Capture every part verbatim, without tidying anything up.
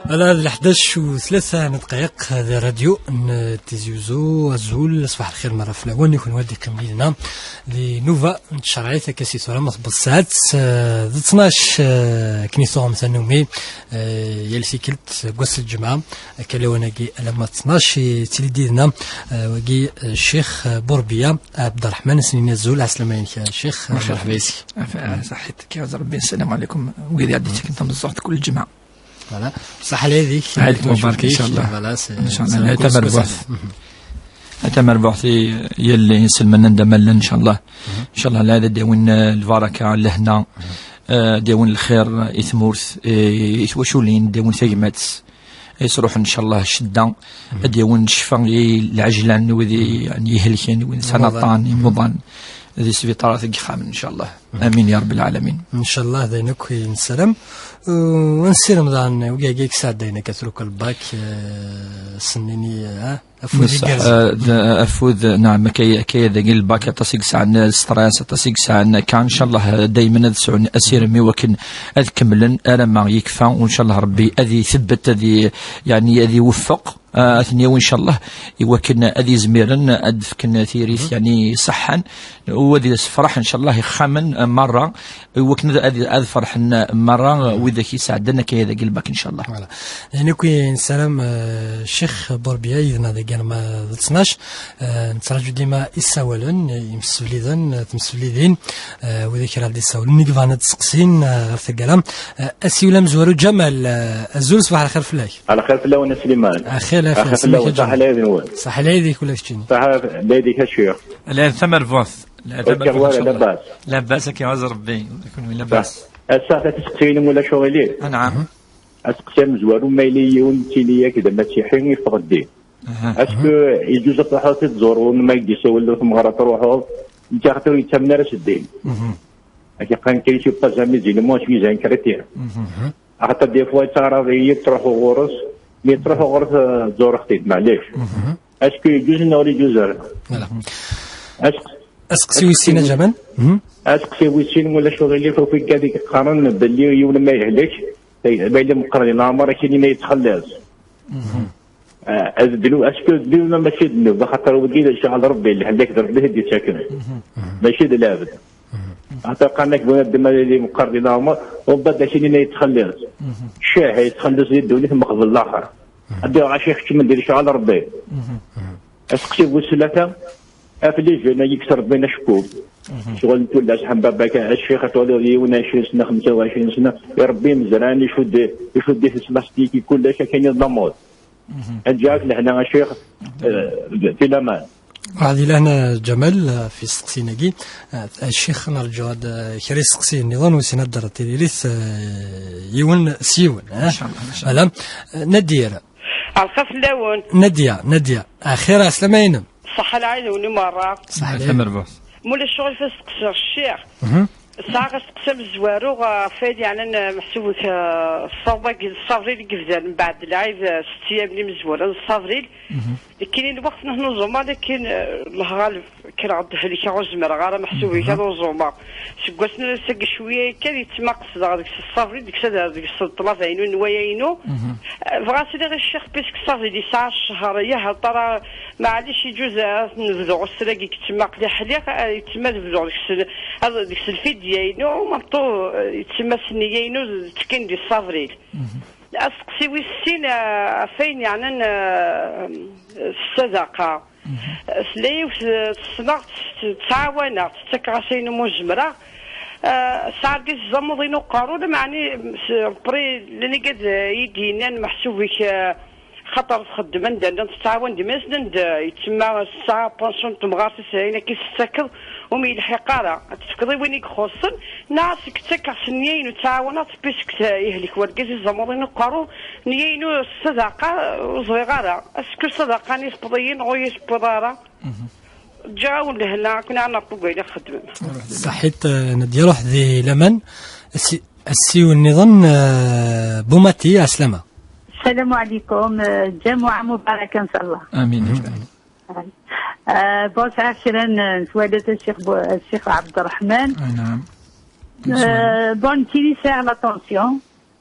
Ala, d leḥdac u tlata n dqayeq di rradyu n Tizi Uzzu. Azul, ṣbaḥ lxir, merra fell-awen, i kunwi ad d-iqqimen yid-neɣ di nnuba n tcerɛit, akka si tura ma tewweḍ ssaɛet, eh, d ttnac, eh, akken i tuɣem tannumi, eh, yal tikkelt deg wass n lǧemɛa, akka lawan-agi alamma d ttnac, yettili-d yid-neɣ, eh, wagi, eh, Ccix, eh, Burbiya Ɛebderreḥman, ad s-nini azul, ɛeslama-inek a Ccix. Merḥba yis-k. Af-, ah, ṣaḥit, k-yaɛz Rebbi, sslam ɛlikum, wid i ɣ-d-ittaken tameẓẓuɣt kul lǧemɛa. Voilà. Ṣaḥ lɛid-ik. Ɛid mubarak, incallah. Voilà, c'est, incallah, c'est lɛid tamerbuḥt. Mhm. Ɛid tamerbuḥt i yal inselmen anda ma llan, incallah. Mhm. Incallah, lɛid ad d-yawin, eh, lbaraka, lehna, mhm, eh, ad d-yawin lxir i tmurt, eh, i twaculin, ad d-yawin tagmat, ad yesruḥen, incallah, ccedda, mhm, ad d-yawin ccfa i lɛejlan, wid i, yani, ihelken, wid sɛan aṭṭan, imuḍan, di sbiṭarat, deg yexxamen, incallah. Amin ya Rebbi lɛalamin. Ncallah, d ayen akk i nessaram. Uh, ad nessirem daɣen, wigagi i yesɛeddayen akka truka lbak, uh, s-nini, uh, afud igerrzen. Uh, d-, afud, naɛam, akka, akka dagi lbak, aṭas i yesɛan stress, aṭas i yesɛan akka, ncallah, uh, daymen ad sɛun asirem i wakken ad kemmlen, alamma yekfa, u ncallah Rebbi ad itebbet, ad i-, yani, ad iweffeq. Ah, ad ten-yawi, ncallah, i wakken ad izmiren ad d-fken tirit, yani, ṣeḥḥan, u ad yessefreḥ, ncallah, ixxamen, ah, merra, i wakken ad, ad, ad ferḥen merra, ah, widak yesɛeddan akka dagi lbak, ncallah. Voilà. D ayen akk i nessaram, ah, Ccix Burbiya, yid-neɣ dagi alamma d ttnac, ah, nettraǧu dima isawalen, imsefliden, ah, timseflidin, ah, widak ara ɣ-d-isawlen, i yebɣan ad d-seqsin, ah, ɣef taggara. Ah, asiwel amezwaru Ǧamal, ah, azul, ṣbaḥ lxir fell-ak. Ala xir fell-awen a Sliman. Axir, axir, axir fell-awen, ṣaḥ lɛid-nwen. Ṣaḥ lɛid-ik ula d keččini. Ṣaḥ lɛid-ik a Ccix. Lɛid tamerbuḥt. Lɛid tamerbuḥt, wara, incallah. Labas. Labas, akka, ɛaz Rebbi. Kunwi labas. Ass-a, tiseqsiyin-im ulac uɣilif. Anɛam. Aseqsi amezwaru, ma yella yiwen yettili-ak d amasiḥi, iffeɣ ddin. Aha. Est-ce que yeǧǧuz ad truḥeḍ ad t-id-tẓureḍ, ma i k-d-isawel ɣer tmeɣra ad truḥeḍ, netta axaṭer ur yettamen ara s ddin. Mhm. Ak-iqqaren kan, tu n'as jamais dit le mot, tu es un chrétien. Mhm. Axaṭer des fois yettaɛraḍ-iyi ad truḥeḍ ɣur-s, mi truḥeḍ ɣur-s, eh, tẓureḍ-t-id, maɛlic. Mhm. Est-ce que yeǧǧuz neɣ ur yeǧǧuz ara? Voilà. Aseq-, aseqsi wis sin a Ǧamal. Mhm. Aseqsi wis sin, ulac uɣilif, ufik ad k-qqaren belli yiwen ma yehlek, ma yella meqqer di leɛmer, akini ma yettxelliṣ. Mhm. Ah, ad dlu-, est-ce que ddnub mačči d ddnub? Axaṭer wagi d cɛel Rebbi, lehlak d Rebbi i d-yettaken. Mhm. Mačči d lɛebd. Mhm. Axaṭer qqaren-ak bnadem ad yili meqqer di leɛmer, umbeɛd akini ma yettxelliṣ. Mhm. Ccah, yettxelliṣ di ddunit meqbel laxer. Mhm. Ad d-iɣac ixekmen di lecɛal Rebbi. Mhm. Aseqsi bu tlata, af les jeunes-agi kkes Rebbi n acekkub. Mhm. Ccɣel n tullas, ḥem baba-k, a Ccix, ad twaliḍ yiwen ɛecrin sna, xemsa u ɛecrin sna, irebbi imezran, icudd, icudd-it s plastik, i kullec, akken i d lamuḍ. Mhm. Ad ǧǧeɣ-ak lehna a Ccix, eh, fi laman. Waɛd ilahna Ǧamal, eh, fi isteqsiyen-agi, eh, a Ccix, nerǧu ad, eh, kra isteqsiyen nniḍen, wissen ad d-terreḍ tiririt, eh, yiwen s yiwen, eh? Incallah, incallah. Ala. Eh, Nadir. Lxir fell-awen. Nadia, Nadia. Axir, ɛeslama-inem. Ṣaḥa lɛid-wen i merra. Ṣaḥa lɛid. Tamerbuḥt. Mulac ccɣel, ad steqsiɣ ccix. Mhm. Sɛiɣ asteqsi amezwaru ɣef wayen yeɛnan, eh, meḥsub, eh, ṣṣabag, ṣṣabri i yebdan mbeɛd lɛid, eh, setta yyam imezwura n ṣṣabri. Mhm. Nekkini lweqt n uẓumer, lakin, eh, Allah ɣaleb, kkreɣ-d helkeɣ, ur zmireɣ ara, meḥsub-ik, mhm, ad uẓumeɣ. Seg wass n ass-agi cwiya kan, yettma qesdeɣ deg-s ṣṣabri, deg-s ad, deg-s ṭṭlaba-inu, nnwaya-inu. Mhm. Eh, bɣiɣ ad s-iniɣ i ccix, puisque ṣṣabri yesɛa ccher, yah, tara, maɛlic, yeǧuz ad nebdu usrag i yettma aql-i ḥliɣ, eh, yettma ad bduɣ deg-s, ad, deg-s lfidya-inu, manṭu, eh, yettma s nniya-inu, ttekkin di ṣṣabri. Mhm. Asteqsi wis sin, eh, ɣef wayen yeɛnan, eh, s ssadaqa. Mhm. Eh, tella yiwet, eh, ssneɣ-tt, tt-, ttɛawaneɣ-tt, ttakeɣ-as ayen umi zemreɣ. Eh, sɛiɣ-d iẓamuḍ-inu uqerru, lameɛna s-, lepri llan igad, eh, i d-yennan meḥsub-ik, eh, xaṭer txeddem anda llan tettɛawan-d iman-is, nnan-d, eh, yettma tesɛa pension n temɣart-is, ayen akka i s-tettakeḍ, umi yelḥiq ara, ad tt-tefkeḍ i win i ixuṣṣen, neɣ ad s-ttakeɣ s nniya-inu ttɛawaneɣ-tt, puisque yehlek wergaz, iẓamuḍ-inu uqerru, nniya-inu s ssadaqa, ur ẓriɣ ara. Est-ce que ssadaqa-nni tewweḍ-iyi neɣ ur yi-tewwiḍ ara? Mhm. Ǧǧiɣ-awen lehna, akken ad nɛerf deg wayen i txeddmem. Ṣaḥit, eh, Nadia, ruḥ di laman. Assi-, assiw nniḍen, eh, Bumati, ɛeslama. السلام عليكم، eh, جمعة مباركة إن شاء الله. آمين. Mhm. Eh, bon, sɛiɣ kra n, n sswalat a Ccix Bu-, a Ccix Ɛebderreḥman. Ay, naɛam. Eh, bon, nekkini sɛiɣ la tension.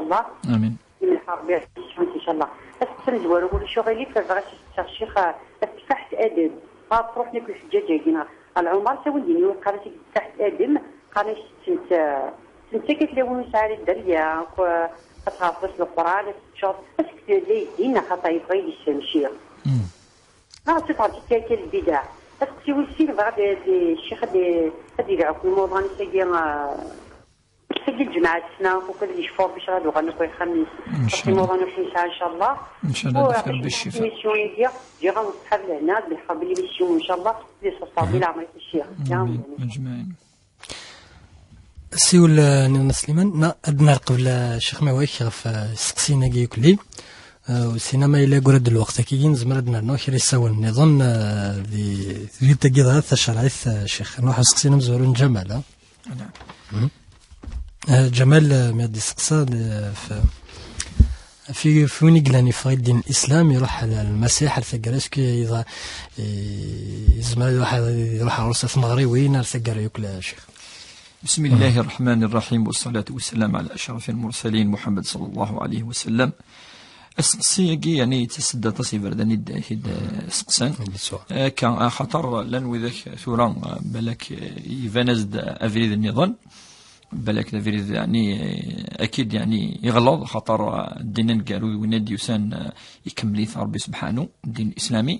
inchallah. Amin. Imelḥa Rebbi ad yesɛunt inchallah. Aseqsi amezwaru, ulac uɣilif, bɣiɣ ad s-ssqsiɣ ccix, ah, tfaḥet adem. Ah, truḥ nekk lḥeǧǧaǧ-agi neɣ lɛumar, s awal din iwqar-as i tfaḥet adem, qqaren-as tent, ah, tent akka tlawen ur nesɛi ara dderya, akk, ah, ad tɣerfeḍ s Leqran, ad teččeḍ, ad tefkeḍ la yeddin, axaṭer yeffeɣ-iyi-d isem ccix. Neɣ ad teffeɣ akka akka lbidɛa. Aseqsi wis sin, bɣiɣ ad, ad, ccix ad, ad yedɛu akk imuḍan-is-agi, ah, Sagi lǧemɛa ssna, ukud yecfu Rebbi ccɣel ad uɣalen akk ixxamen-is. Ncallah. Imuḍan ur nesɛi, ncallah. Ncallah, ad yefk Rebbi ccifa. Mission-agi, ǧǧiɣ-awen ṣṣḥab lehna, ad nḥerb lili mission, ncallah, di ṣṣeṣṣa, di leɛmer-is ccix. Amin. Aǧmaɛin. Siwel, eh, Nina Sliman, na, ad nerr qbel, eh, Ccix Mawak ɣef, eh, isteqsiyen-agi yukli. Eh, u sina ma yella yeggra-d lweqt akkagi, nezmer ad nernu kra isawalen nniḍen, eh, di, di tagi dɣa tacerɛit, eh, Ccix. Nruḥ isteqsiyen amezwaru n Ǧamal, eh? Naam. Mhm. Eh, Ǧamal, eh, mi ad d-isteqsa, eh, f-, fi, fi win i yellan yeffeɣ i ddin n Islam, iruḥ ar Lmasiḥ, ar taggara, est-ce que iḍ-, i-, yezmer ad iruḥ, iruḥ ɣer-s ar tmeɣriwin, ar taggara yakk, la, Ccix. بسم الله الرحمن الرحيم، والصلاة والسلام على أشرف المرسلين محمد صلى الله عليه وسلم. Aseqsi-agi, yeɛni, yettas-d aṭas iberdan i d-, i d-seqsan. Akka, axaṭer llan widak tura, balak, eh, iban-as-d abrid nniḍen. Balak d abrid, yeɛni, eh, akid, yeɛni, iɣleḍ, axaṭer, eh, ddin aneggaru d win ad d-yusan, eh, ikemmel-it Ṛebbi sebḥanu, ddin islami.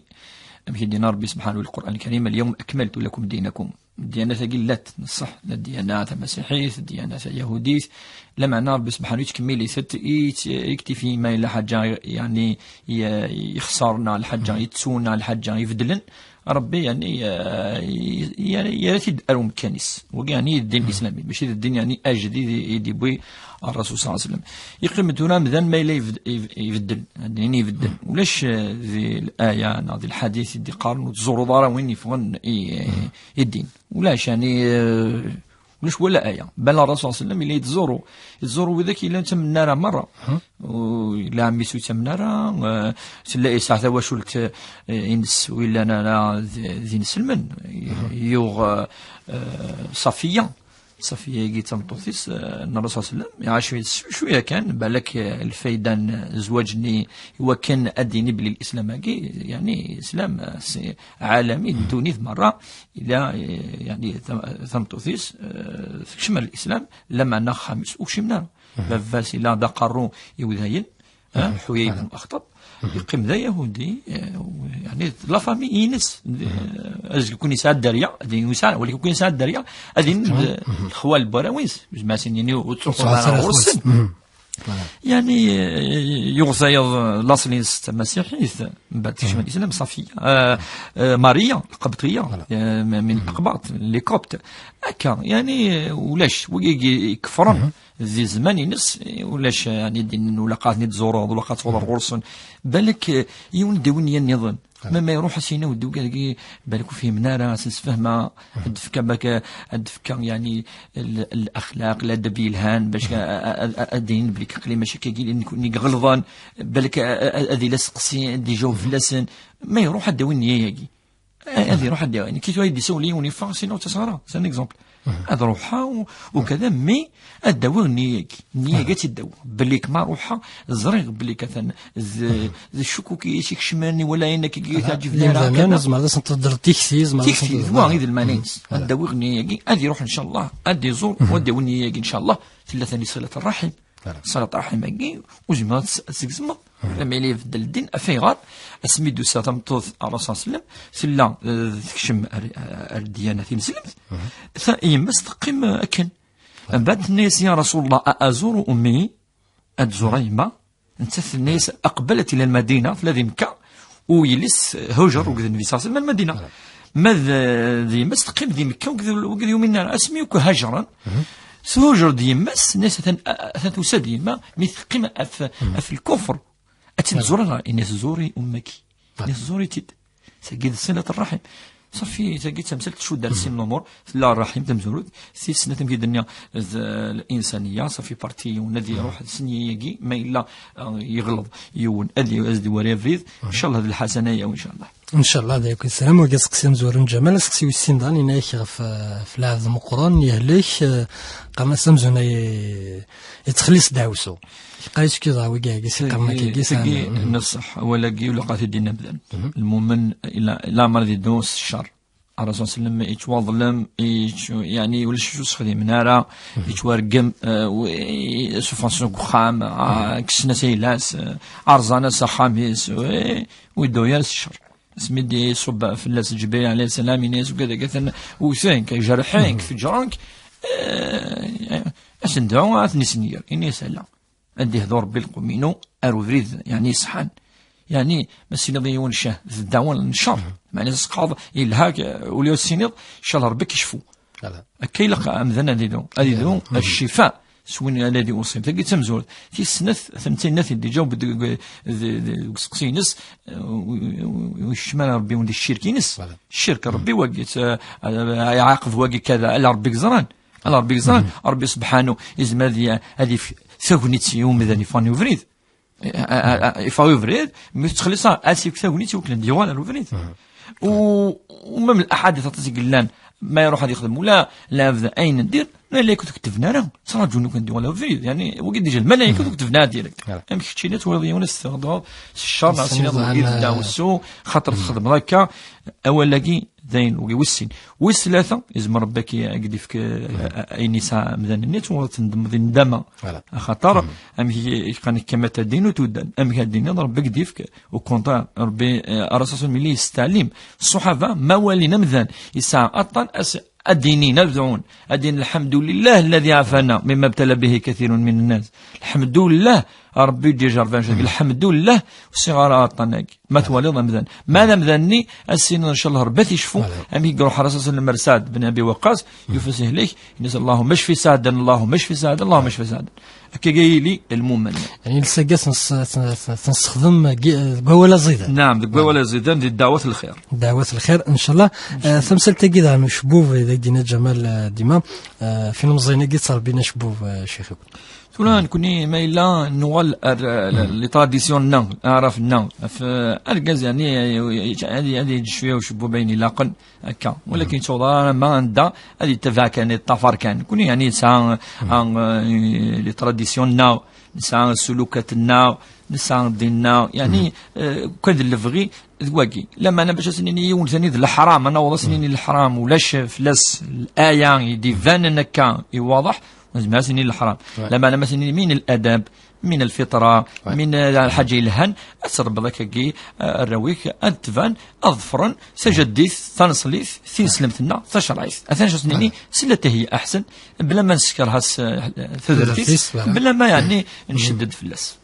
Amek i d-yenna Ṛebbi sebḥanu di Lqur'an Lkarim: اليوم أكملت لكم دينكم. Ddyanat-agi llant, ṣṣeḥ, la ddyanat tamasiḥit, ddyanat yahudit, lameɛna Ṛebbi subḥanahu yettkemmil-itent, yet-, yektifi ma yella ḥaǧa, yeɛni, ye-, yexṣer neɣ lḥaǧa yettun neɣ lḥaǧa ibeddlen, Ṛebbi, yeɛni, eh, ye-, ye-, yerra-t-id ar umekkan-is. Wagi, yeɛni, d ddin n Islam, mačči d ddin, yeɛni, ajdid i, i d-yewwi Ṛṛasul ṣalla Llahu ɛalayhi wa sallam. Yeqqim tura amdan ma yella ibed-, ib-, ibeddel, ad d-nini ibeddel. Ulac, eh, di laya neɣ di lḥadit i d-iqqaren ur tẓuruḍ ara win yeffɣen i, i ddin. Ulac, yeɛni, eh, ulac wala aya. Bal Ṛṛasul ṣalla Llahu ɛalayhi wa sallam yella yettẓuru. Yettẓuru widak yellan d tamennara merra. U yella ɛemmi-s ur yettamen ara, eh, tella yesɛa tawacult, eh, ines ur yellan ara d, d inselmen. Yuɣ, eh, eh, Ṣafiya. Ṣafiya-agi d tameṭṭut-is, eh, n Ṛṛasul ṣalla Llahu ɛalayhi wa sallam. Iɛac cwiya kan, balak, eh, lfayda n zzwaǧ-nni, iwakken ad d-yini belli lislam-agi, yeɛni, islam, eh, s-, ɛalami, d ddunit merra, ila, eh, yeɛni, tam-, tameṭṭut-is, eh, tekcem ar lislam, lameɛna axxam-is ur kcimen ara. Baba-s ila d aqerru i udayen, eh, Ḥuyay ibn Axṭab, yeqqim d ayahudi, eh, u, yeɛni, d la famille-ines, eh, azekka kun yesɛa dderya, ad yini yesɛa, walakin kun yesɛa dderya, ad yini d lexwal n warraw-is, zmer ad s-nini ur ttruḥun ara ɣur-sen. Yeɛni, eh, yuɣ tayeḍ laṣel-ines d tamasiḥit, mbeɛd tekcem lislam, ṣafi. Eh, eh, Mariya, lqebṭiya, eh, min lqebaṭ, les Coptes. Akka, yeɛni, eh, ulac, wigi i ikefren di zzman-ines, eh, ulac, eh, yeɛni, din, ulac ad ten-id-tẓureḍ, ulac ad tawḍeḍ ɣur-sen. Balak, eh, yiwen d awin yan nniḍen. Ma, ma iruḥ ad s-yini aweddu-agi, balak ur fhimen ara, ad sen-sfehmeɣ, ad d-fkeɣ, balak, ad d-fkeɣ, yeɛni, l-, laxlaq, ladab yelhan, bac a, a, a, ad d-inin belli aql-i mačči akka, nekni ɣelḍen, balak a, a, a, ad yili asteqsi, ad d-ijaweb fell-asen. Ma iruḥ ad d-awi nniya-agi. A-, ad iruḥ ad d-awi. Nekki tura ad d-isawel yiwen yeffeɣ, sina ur ttaseɣ ara, c'est un exemple. Ad ruḥeɣ u, u kada, mi ad d-awiɣ nniya-agi. Nniya-agi ad tt-id-awiɣ. Belli ma ruḥeɣ, ẓriɣ belli atan d, d ccukuk i s-ikecmen, wala ayen akka i teɛǧib ara, imdanen, kada. Tzemreḍ ad sen-teddreḍ tikti, tzemreḍ ad sen-teddreḍ, wa i d lmeɛna-ines. Ad d-awiɣ nniya-agi, ad iruḥ, ncallah, ad iẓur, u ad d-awi nniya-agi, ncallah, tella tani ṣilat ṛṛaḥim. Ṣilat ṛṛaḥim-agi, ur zmireɣ ad tt-, ad tt-gezmeɣ. Lama yella ibeddel ddin, af ayɣer? Asmi d-tusa tameṭṭut ar Ṛṛasul ṣalla Llahu ɛalayhi wa sallam, tella, eh, tekcem ar, ar ddiyana tineslemt, ta, yemma-s teqqim, eh, akken. Mbeɛd tenna-yas: "Ya Rasulullah, a azuru ummi?" Ad ẓureɣ yemma? Nettat tenna-yas: "Aqbalat ila lmadina", tella di Mekka, u yelli-s, eh, Hajar, akked Nnbi ṣalla Llahu ɛalayhi wa sallam, ar Lmadina. Ma d, d yemma-s teqqim di Mekka, akked, akked yumin ara. Asmi akk hajren, thujer-d yemma-s, tenna-yas: "Atan, atan tusa-d yemma, mi teqqim af, af lkufr. Ad tt-id-tẓur ara." Ini-as: "Zuri ummaki." Ini-as: "Zuri-tt-id." Tagi d ṣilat ṛṛaḥim. Ṣafi, tagi d tamsalt tcudd ar sin lumuṛ. Tella ṛṛaḥim tamezwarut, tis snat, amek i d-nniɣ, d linsaniya, ṣafi, parti yiwen ad iruḥ d sniya-agi, ma yella, eh, yeɣleḍ yiwen, ad i-, ad s-d-iwari abrid, ncallah d lḥasana-yaw, ncallah. Ncallah, d ayakk sslam. Wagi aseqsi amezwaru n Ǧamal, aseqsi wis sin daɣen, yenna-ak ɣef, eh, ɣef lɛebd meqqren, yehlek, eh, qqaren-as amzun ay-, yettxellis ddeɛwessu. Yeqqar-as kra wigi-agi, s iqernak-agi, tagi, sɛan, mhm. Neṣṣeḥ, awal-agi, ur ilaq ad t-id-inna amdan. Mhm. Lmumen, ila, lamer ad iddu s ccer. Ṛṛasul ṣalla Llahu ɛalayhi wa sallam yettwaḍlem, yett-, yeɛni, ulac acu ur s-xdimen ara, mhm, yettwargem, eh, w-, i-, ssufɣen-t seg uxxam, ah, kksen-as ayla-s, eh, rẓan-as axxam-is, eh, ur iddu ara s ccer. Asmi d-iṣubb fell-as Ǧebril ɛalayhi sslam, yenna-yas: "Ugad-agi atan wten-k, jerḥen-k, mhm, fejren-k, eh, ad sen-dɛu, ad ten-issenger." Yenna-yas: "Ala. Ad d-ihdu Ṛebbi lqum-inu ar ubrid, yeɛni, iṣeḥḥan." Yeɛni, ma s-tiniḍ i yiwen ccah d ddeɛwa n ccer, meɛna tesqaḍ, yelha-k, ula ur s-tiniḍ, ncallah Ṛebbi ad k-icfu. Ala. Akka ilaq amdan ad idu, ad idu, mhm, ccfa s win aladi uṣib. Tagi d tamezwarut. Tis snat, tnettat, ad iǧaweb deg, deg, deg, deg useqsi-ines, eh, u, u, u, u yekcem ara Ṛebbi wen di ccirk-ines. Ala. Ccirk, mhm, Ṛebbi wagi, eh, eh, iɛaqeb wagi kada, ala Ṛebbi yeẓran. Ala Ṛebbi yeẓran, mhm, Ṛebbi subḥanu yezmer ad y-, ad yefk tagnit i umdan yeffɣen i ubrid. A, a, a, yeffeɣ i ubrid, mi tettxelliṣ, ad s-yefk tagnit i wakken ad d-yuɣal ar ubrid. Mhm. U, u même laḥadit aṭas i yellan, ma iruḥ ad yexdem ula lɛebd ayen n dir, lmalayek ur t-ketben ara, ttraǧun wakken ad d-yuɣal ar ubrid. Yeɛni, wagi déjà lmalayek ur t-ketben ara direct. Voilà. Amek keččini ad twaliḍ yiwen ad s-teɣdeḍ s ccer, neɣ s-tiniḍ wagi d ddeɛwessu, xaṭer txedmeḍ akka, awal-agi d ayen, wis sin. Wis tlata, yezmer Ṛebbi ad k-, ad k-d-ifk, eh, ayen yesɛa amdan-nni, ad tuɣaleḍ tendemmeḍ i nndama. Voilà. Axaṭer, amek i, i qqaren, kama tadinu tudan. Amek ad d-tiniḍ, Ṛebbi ad k-d-ifk, au contraire, Ṛebbi, eh, Ṛṛasul mi yella yesteɛlim ṣṣuḥaba, ma walin amdan yesɛa aṭṭan, as-, Ad d-inin, ad dɛun, ad d-inin: "Lḥemdulillah alladhi afana mimma btala bihi kathirun min nnas." Lḥemdullah, Ṛebbi d-ijerreb anect-agi. Lḥemdullah, ur sɛiɣ ara aṭṭan-agi. Ma twaliḍ amdan, ma d amdan-nni, ad s-tiniḍ, ncallah, Ṛebbi ad t-icfu. Voilà. Amek i iruḥ Rasul sallam ar Saɛd ben Abi Waqqas, yufa-s ihlek, ini-as: "Allahumma cfi Saɛdan, Allahumma cfi Saɛdan, Allahumma cfi Saɛdan." Akka i yili lmumen. Yeɛni, lsagat nessexdem deg wawal aẓidan. Naam, deg wawal aẓidan, di ddeɛwat lxir. Ddeɛwat lxir, ncallah. Tamsalt-agi daɣen n ucebbub, d ak-d-yenna Ǧamal dima, f ilemẓiyen-agi ttrebbin acebbub, Ccix-iw. Tura, nekni ma yella nuɣal ar les traditions-nneɣ, aɛraf-nneɣ, ɣef argaz, yeɛni, ad yeǧǧ cwiya ucebbub ayen ilaqen, akka. Walakin yettaweḍ ara ma anda ad yettabaɛ kan, yeṭṭafar kan. Nekni, yeɛni, yesɛa les traditions-nneɣ, nesɛa ssulukat-nneɣ, nesɛa ddin-nneɣ, yeɛni, kan d lebɣi d wagi. Lameɛna bac ad s-nini yiwen tani d leḥram, ad naweḍ ad s-nini leḥram, ulac fell-as laya i d-ibanen akka i waḍeḥ, nezmer ad s-nini leḥram. Lameɛna ma s-nini min ladab, min lfitra, min lḥaǧa yelhan, ad tṛebbeḍ akkagi arraw-ik, ad tban, ad ḍefren tajaddit, taneṣlit, tineslemt-nneɣ tacerɛit. Atan acu s-nini, s lati hiya aḥsen, bla ma neskerha s tudert-is, bla ma, yeɛni, ncedd-d fell-as.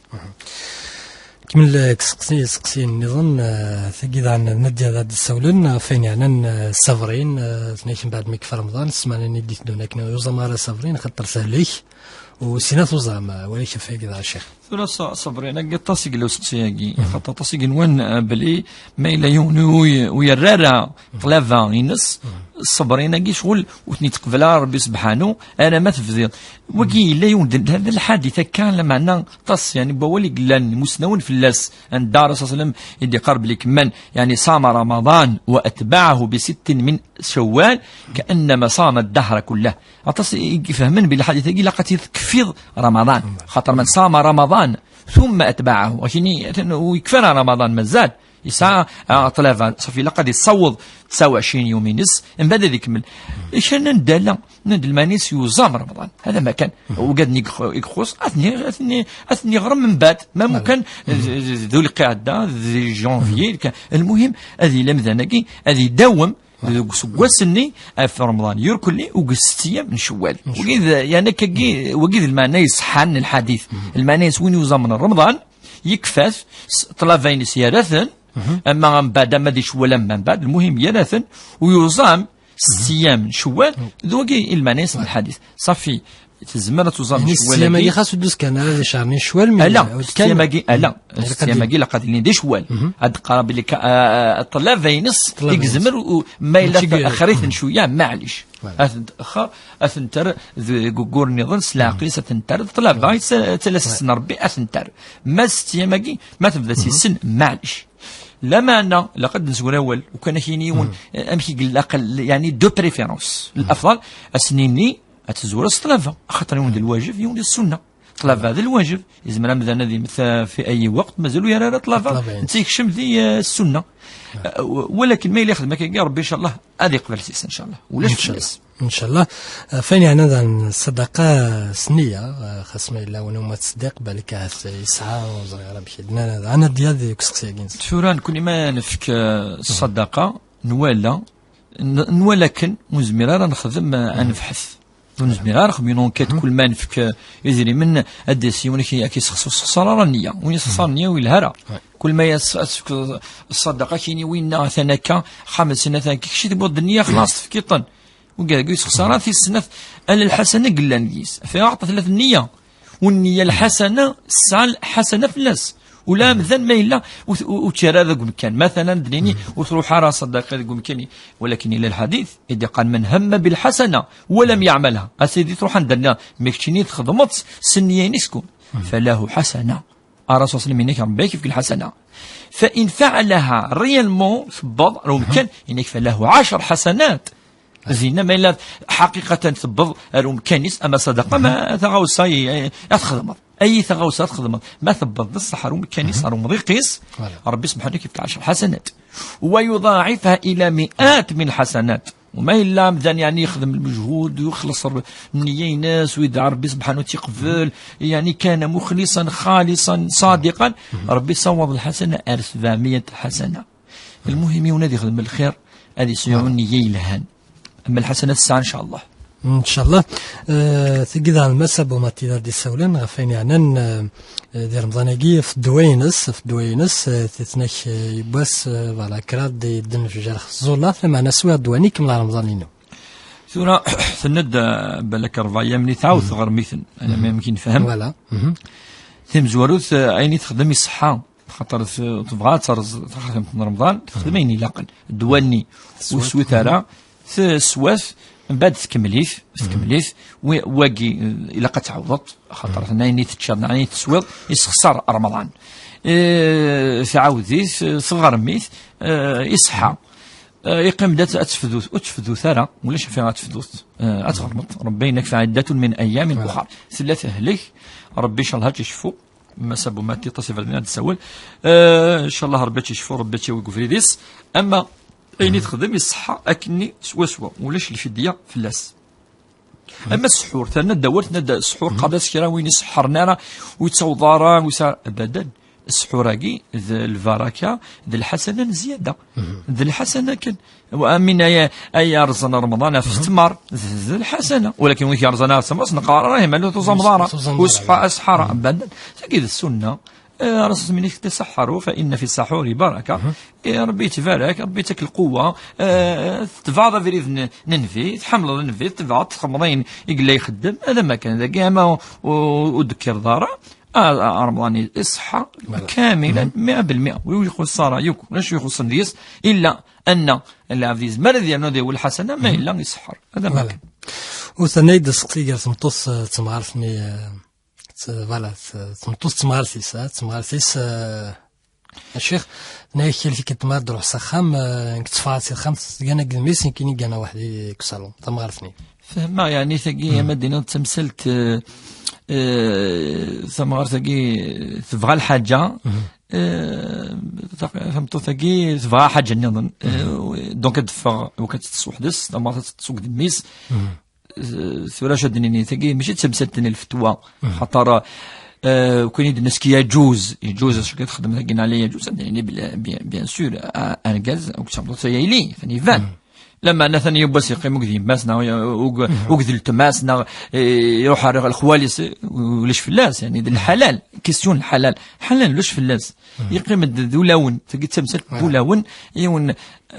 Kemmel, eh, deg seqsi-, seqsiyen nniḍen, eh, tagi daɣen n Nadya ad d-ssawlen, eh, ɣef wayen yeɛnan, eh, Sabrin, eh, tnaken baɛd mi yekfa Remḍan, ssmana-nni d-iteddun akken ur yuẓam ara Sabrin, xaṭer tehlek, u sina tuẓam, eh, wali kif agi daɣ, Ccix. Tura Sa-, Sabrin, agi aṭas i yella useqsi-agi, xaṭer aṭas i yenwan, eh, belli ma yella yiwen ur y-, ur yerra ara ṭṭlaba-ines, Sabrin-agi ccɣel ur ten-yettqbal ara Rebbi sebḥanu, ara ma tebdiḍ. Wagi yella yiwen d, d, d lḥadit akka, lameɛna aṭas, yeɛni, n wawal i yellan, musnawen fell-as, anda Ṛṛasul صلى الله عليه وسلم i d-iqqar belli kemman, yeɛni, صام رمضان وأتبعه بست من شوال كأنما صام الدهر كله. Aṭas i, i ifehmen belli lḥadit-agi ilaq ad t-id-tekfiḍ Ramaḍan. Xaṭer من صام رمضان ثم أتبعه. Akini, atan ur yekfi ara Ramaḍan, mazal. Yesɛa, ah, ṭṭlaba, ṣafi, ilaq ad yessaweḍ tesɛa u ɛecrin yum-ines, mbeɛd ad ikemmel. Kra n ddala, n lmeɛna-is yuẓam Remḍan. Hada ma kan. Ugad-nni i ix-, i ixuṣ, ad ten-, ad ten-, ad ten-iɣrem mbeɛd. Ma mukan, d, d, d Dul Qɛida, d janvier, kan. Lmuhim, ad yili amdan-agi, ad idawem deg useggas-nni, ɣef Remḍan, yurkelli, u deg setta ayyam n Cewwal. Wagi d, yeɛni, akkagi, wagi d lmeɛna iṣeḥḥan n lḥadit. Lmeɛna-is win yuẓamen Remḍan, yekfa-t, s-, ṭṭlaba-ines yerra-ten, ama mbeɛd, ama di Cewwal, ama mbeɛd, lmuhim yerra-ten, u yuẓam setta ayyam n Cewwal, d wagi i lmeɛna-ines n lḥadit. Ṣafi, tezmer ad tuẓam Cewwal-agi. Setta ayyam-agi xas ur d-uskan ara di cehṛ-nni n Cewwal, mi... Ala, setta ayyam-agi, ala, setta ayyam-agi ilaq ad ilin di Cewwal. Ad d-qqareɣ belli ka-, a, a, ṭṭlaba-ines i yezmer, u, ma yella axir-iten cwiya, maɛlic. Ad ten-texxer, ad ten-terr deg uggur nniḍen, s leɛqel-is ad ten-terr, d ṭṭlaba, i tt-, ttalaseɣ-asen Rebbi, ad ten-terr. Ma setta ayyam-agi, ma tebda s-issen, maɛlic. Lameɛna, ilaq ad d-nezwir awal, u kan ad ak-yini yiwen, eh, amek i ilaq, yeɛni, de préférence. L'afḍal, ad s-nini, ad tezwir s ṭṭlaba, axaṭer yiwen d lwajeb, yiwen d ssunna. Ṭṭlaba d lwajeb, yezmer amdan ad yemmet, eh, fi ayi weqt, mazal ur yerra ara ṭṭlaba, netta yekcem di, eh, ssunna. Eh, walakin ma yella yexdem akkagi, Rebbi, ncallah, ad iqbel seg-s, ncallah. Ulac fell-as. Ncallah. Eh, f ayen yeɛnan daɣen ṣṣadaqa s nniya, eh, xas ma yella win umi tettṣeddiq, balak ahat yesɛa, ur ẓriɣ ara amek i d-nnan, daɣen ad d-yad deg useqsi-agi-nsen. Tura, nekni ma nefk, eh, ṣṣadaqa, nwala, n-, nwala akken ur nezmir ara nexdem, eh, anebḥet. Ur nezmir ara nexdem une enquête, kul ma nefk, eh, idrimen, ad d-yas yiwen ad k-, ad k-yessexṣer, ur sexṣer ara nniya. Win yessexṣar nniya ur yelha ara. Kul ma yas-, ad tefkeḍ ṣṣadaqa, ad k-yini winna atan akka, xemsin atan akka, kečč i tewwiḍ-d nniya, xlaṣ, tefkiḍ-ten. Ur yessexṣar ara. Tis snat, ala lḥasana i yellan deg-s. Ɣef aɛṭa tella nniya. U nniya lḥasana, tesɛa lḥasana fell-as. Ula amdan ma yella, ur t-, ur, ur tt-yerra deg umkan. Matala, ad d-nini, ur truḥ ara ṣṣadaqa deg umkan. Walakin yella lḥadit i d-iqqan: "من هم بالحسنة ولم يعملها". A sidi, truḥ anda nniḍen, mi keččini txedmeḍ-tt s nniya-ines kun. فله حسنة. Ṛṛasul صلى الله عليه وسلم yenna-k Rebbi ad k-yefk lḥasana. فإن فعلها réellement, tewweḍ ar umkan, yenna-k: "فله عشر حسنات". Dinna ma yella ḥaqiqatan tewweḍ ar umkan-is, ama ṣṣadaqa, ama taɣawsa i, i, ad txedmeḍ. Ay taɣawsa ad txedmeḍ, ma tewweḍ d ṣṣeḥ ar umkan-is, ar umḍiq-is, Ṛebbi subḥanahu ad k-yefk ɛecṛa ḥasanat. ويضاعفها إلى مئات من الحسنات. U ma yella amdan, yeɛni, yexdem lmejhud, u yexleṣ r-, nniya-ines, u yedɛa Ṛebbi subḥanahu ad tt-yeqbel, yeɛni, كان مخلصا خالصا صادقا, Ṛebbi yessawaḍ lḥasana ar sebɛemya ḥasana. Lmuhim, yiwen ad yexdem lxir, ad yesɛu nniya yelhan. Am lḥasanat tesɛa, ncallah. Ncallah. Eh, tagi daɣen Mass Abu Mati d ar d-isawlen ɣef wayen yeɛnan, eh, di Remḍan-agi, ɣef ddwa-ines, ɣef ddwa-ines, eh, titnak, eh, yiwwas, eh, voilà, kraḍ d-, d-nefjer ɣef tẓullaɣt, lameɛna swiɣ ddwa-nni, kemmleɣ Remḍan-inu. Tura, tenna-d, eh, balak rebɛa yamni tɛawed tɣermiten, ala ma amek i nefhem. Voilà. Timezwarut, eh, ayen i texdem iṣeḥḥa, xaṭer t-, tebɣa ad terẓ taxatemt n Remḍan, texdem ayen ilaqen. Ddwa-nni, ur teswiḍ ara, teswa-t, mbeɛd tkemmel-it, tkemmel-it, wi-, wagi, eh, ilaq ad tɛawdeḍ, xaṭer tenna ayen i teččiḍ, neɣ ayen i teswiḍ, yessexṣar Remḍan. Eh, tɛawed-it, eh, tɣerm-it, eh, iṣeḥḥa. Eh, yeqqim-d ad, ad tefdut, ur tefdut ara, ulac affaire ad tefdut. Eh, ad tɣermeḍ. Rebbi yenna-k, فعدة من أيام أخر. Tella tehlek, Rebbi ncallah ad tt-icfu. Mass Abu Mati, aṭas iberdan ad d-tsawel. Eh, ncallah Rebbi ad tt-icfu, Rebbi ad tt-yawi deg ubrid-is. Ama ayen i texdem iṣeḥḥa akkenni swaswa, ulac lfidya fell-as. Ama ssḥur, terna-d awal, tenna-d ssḥur, qqaren-as kra win iseḥḥren ara, ur yettaweḍ ara, ur yesɛi ara, abadan. Ssḥur-agi d lbaraka, d lḥasana n zzyada. D lḥasana kan. Wa amin ay, ay yerẓan Remḍan ɣef ttmer, d, d lḥasana. Walakin win yerẓan ɣef ttmer, ur s-neqqar ara, ihi ma ur tuẓameḍ ara, ur seḥḥa, ara, abadan. Tagi d ssunna. Eh, Rasul s-, min-, تسحروا فإن في السحور بركة. Eh, Rebbi yettbarak, Rebbi yettak lquwwa, eh, tetbeɛḍ abrid n, n Nnbi, tḥemmleḍ Nnbi, tetbeɛḍ, txedmeḍ ayen i yella ixeddem, ala ma kan dagi, ama ur, ur d-tekkireḍ ara, ah, ah, Remḍan iṣeḥḥa, voilà, kamilan, mia bil mia. Ur ixuṣṣ ara yakk, ulac ur ixuṣṣen deg-s, illa anna lɛebd yezmer ad yernu ad yawi lḥasana, ma yella iṣeḥḥer. Hada ma kan. U tenna-yi-d aseqsi gar tmeṭṭut, eh, d temɣart-nni, eh, t-, voilà, t-, tmeṭṭut d temɣart-is, eh, d temɣart-is, eh, a ccix, tenna-yi-d kal tikkelt ma ad d-ruḥ s axxam, eh, nekk tteffɣeɣ si texxamt, tgan akked mmi-s, nekkini gganeɣ weḥd-i deg usalun, tamɣart-nni. Fehmeɣ, yeɛni, tagi, ama d-iniḍ d tamsalt, eh, eh, tamɣart-agi tebɣa lḥaǧa, eh, ta-, tameṭṭut-agi tebɣa ḥaǧa nniḍen. Eh, donc ad d-teffeɣ, iwakken ad teṭṭes weḥd-s, tamɣart ad teṭṭes akked mmi-s. Eh, tura acu ad d-nini, tagi mačči d tamsalt n lfetwa, xaṭer, eh, ur kan i d-nnes ki yaǧuz, yaǧuz, acu kan texdem tagi neɣ la yaǧuz, ad d-nini bla-, bien, bien sûr, a-, argaz, akked tmeṭṭut aya yili, atan iban. Lameɛna atan yiwwas yeqqim akked yemma-s, neɣ akked, akked weltma-s, neɣ, eh, iruḥ ar lexwal-is, ulac fell-as, yeɛni d lḥalal, question n lḥalal. Ḥalal, ulac fell-as. Yeqqim-d d ulawen, tagi d tamsalt n wulawen, yiwen,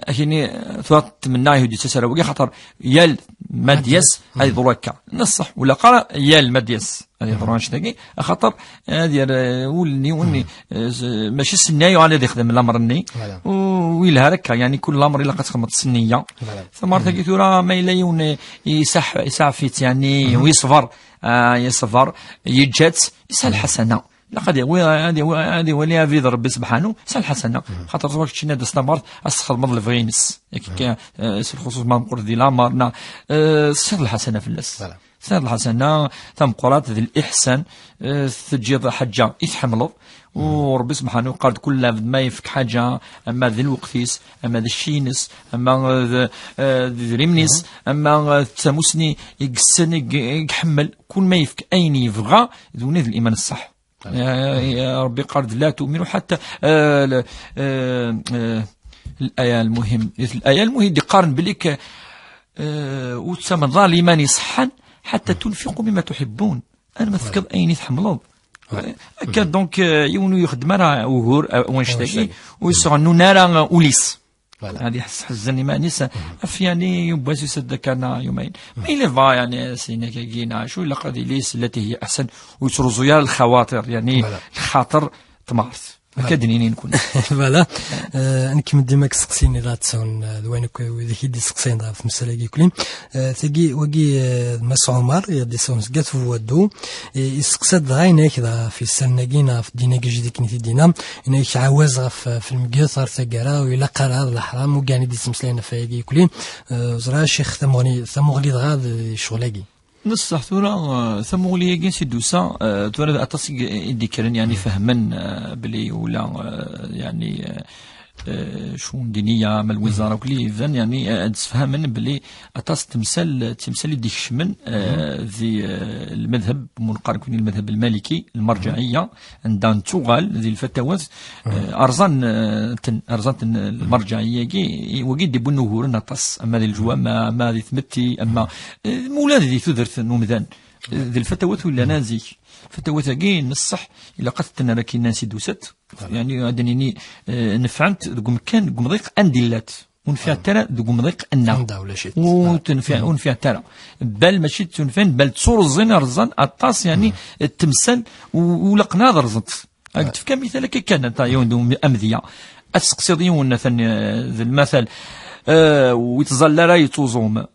akini, tura tmenna ihi d-yettas ara wagi, xaṭer yal ma d-yas, ad yeḍru akka. Neṣṣeḥ, ula qqar yal ma d-yas, ad yeḍru annect-agi, axaṭer ad yerr, eh, ul n yiwen, eh, s-, mačči s nniya yuɣal ad yexdem lamer-nni. Voilà. U yelha akka, yeɛni kul lamer ilaq ad txedmeḍ s nniya. Voilà. Tamart-agi tura ma yella yiwen, eh, isaḥ-, isaɛef-itt, yeɛni, u yeṣber, ah, yeṣber, yeǧǧa-tt, yesɛa lḥasana. Ilaq ad yawi, ad yawi, ad iwali abrid n Rebbi sebḥanu, yesɛa lḥasana. Xaṭer tura keččini ad d-tas tamart, ad s-txedmeḍ lebɣi-ines. Yak akka, eh, s lxuṣuṣ ma meqqret di lamer, neɣ, eh, tesɛiḍ lḥasana fell-as. Voilà. Tesɛiḍ lḥasana tameqqrant d liḥsan, eh, teǧǧiḍ ḥaǧa i tḥemmleḍ, u Rebbi sebḥanu yeqqar-d kul ɛebd ma yefk ḥaǧa, ama d lweqt-is, ama d cci-ines, ama d, eh, d idrimen-is, ama, eh, d tamusni i yessen, i i iḥemmel, kul ma yefk ayen yebɣa, d win i d liman ṣṣeḥ. Ya, ya, ya Rebbi yeqqar-d لا تؤمنوا حتى, eh, l-, eh, eh, الآية المهم, الآية المهم yeqqaren belli k-, eh, ur tettamneḍ ara liman iṣeḥḥan حتى تنفقوا مما تحبون. Arma tefkeḍ ayen i tḥemmleḍ. Akka, donc, eh, yiwen ur yexdem ara ugur, eh, wanect-agi, ur yesɛunnun ara, eh, ul-is. Voilà. Ad iḥess ḥezzen iman-is, af yani yiwwas yusa-d akka neɣ yumayen. Ma yella yebɣa, yani, as-yini-k-agi neɣ acu, ilaq ad yili s التي هي أحسن, ur yettruẓu ara lxawaṭir, yani, lxaṭer tmart. Akka d-nini nekni. Voilà. Eh, nekk dima deg iseqsiyen i d-aɣ-d-sawlen, eh, d wayen akk wid i d-iseqsayen ɣef temsal-agi akk-nni. Eh, tagi, wagi, eh, d Mass Ɛumar, i d-isawlen seg At Buwaddu. Eh, iseqsa-d dɣa, yenna-ak dɣa ɣef yisallen-agi neɣ ɣef ddin-agi jidi-k-nni t-id-yenna, yenna-ak ɛawaz ɣef, eh, ɣef lmeyyet ɣer taggara, ur ilaq ara, d leḥram, ugar n i d-yettmeslayen ɣef wayagi akk-nni. Eh, ẓriɣ a ccix, tamuɣli, tamuɣli dɣa d ccɣel-agi. Neṣṣeḥ tura, eh, tamuɣli-agi si d-tusa, eh, tura aṭas i, i d-ikkren, yani, fehmen, eh, belli ula, eh, yani, eh, eh, cwun diniya, ma lwizara, akk li iban, yani, eh, ad d-sefhamen belli aṭas n temsal, timsal i d-ikecmen, eh, di, eh, lmadhab, mu neqqar nekkni lmadhab lmaliki, lmerǧiɛiyya, anda nettuɣal di lfatawat, eh, rẓan, eh, ten, rẓan ten lmerǧiɛiyya-agi, i, wagi d-iwwin uguren aṭas, ama di leǧwama, ama di tmetti, ama, eh, mula di tudert n umdan. Eh, di lfatawat ur llan ara zik. Fatawat-agi, n ṣṣeḥ, ilaq ad ten-nerr akin ansi d-usat. Voilà. Yani, ad nini, eh, nefɛent deg umkan, deg umḍiq anda illat. Ur nfiɛent ara deg umḍiq nneɣ. Anda ulac-it. Ur tenfiɛ, ur nfiɛent ara. Bal mačči d tunfiɛent, bal tturẓin, rẓan aṭas, yani, temsal, u-, u laqen ad rẓent. Ad tefka mital akka kan, ata yiwen d um-, amedya. Ad tseqsiḍ yiwen, atan, eh, d lmatal, eh, ur yettẓalla ara yettuẓum.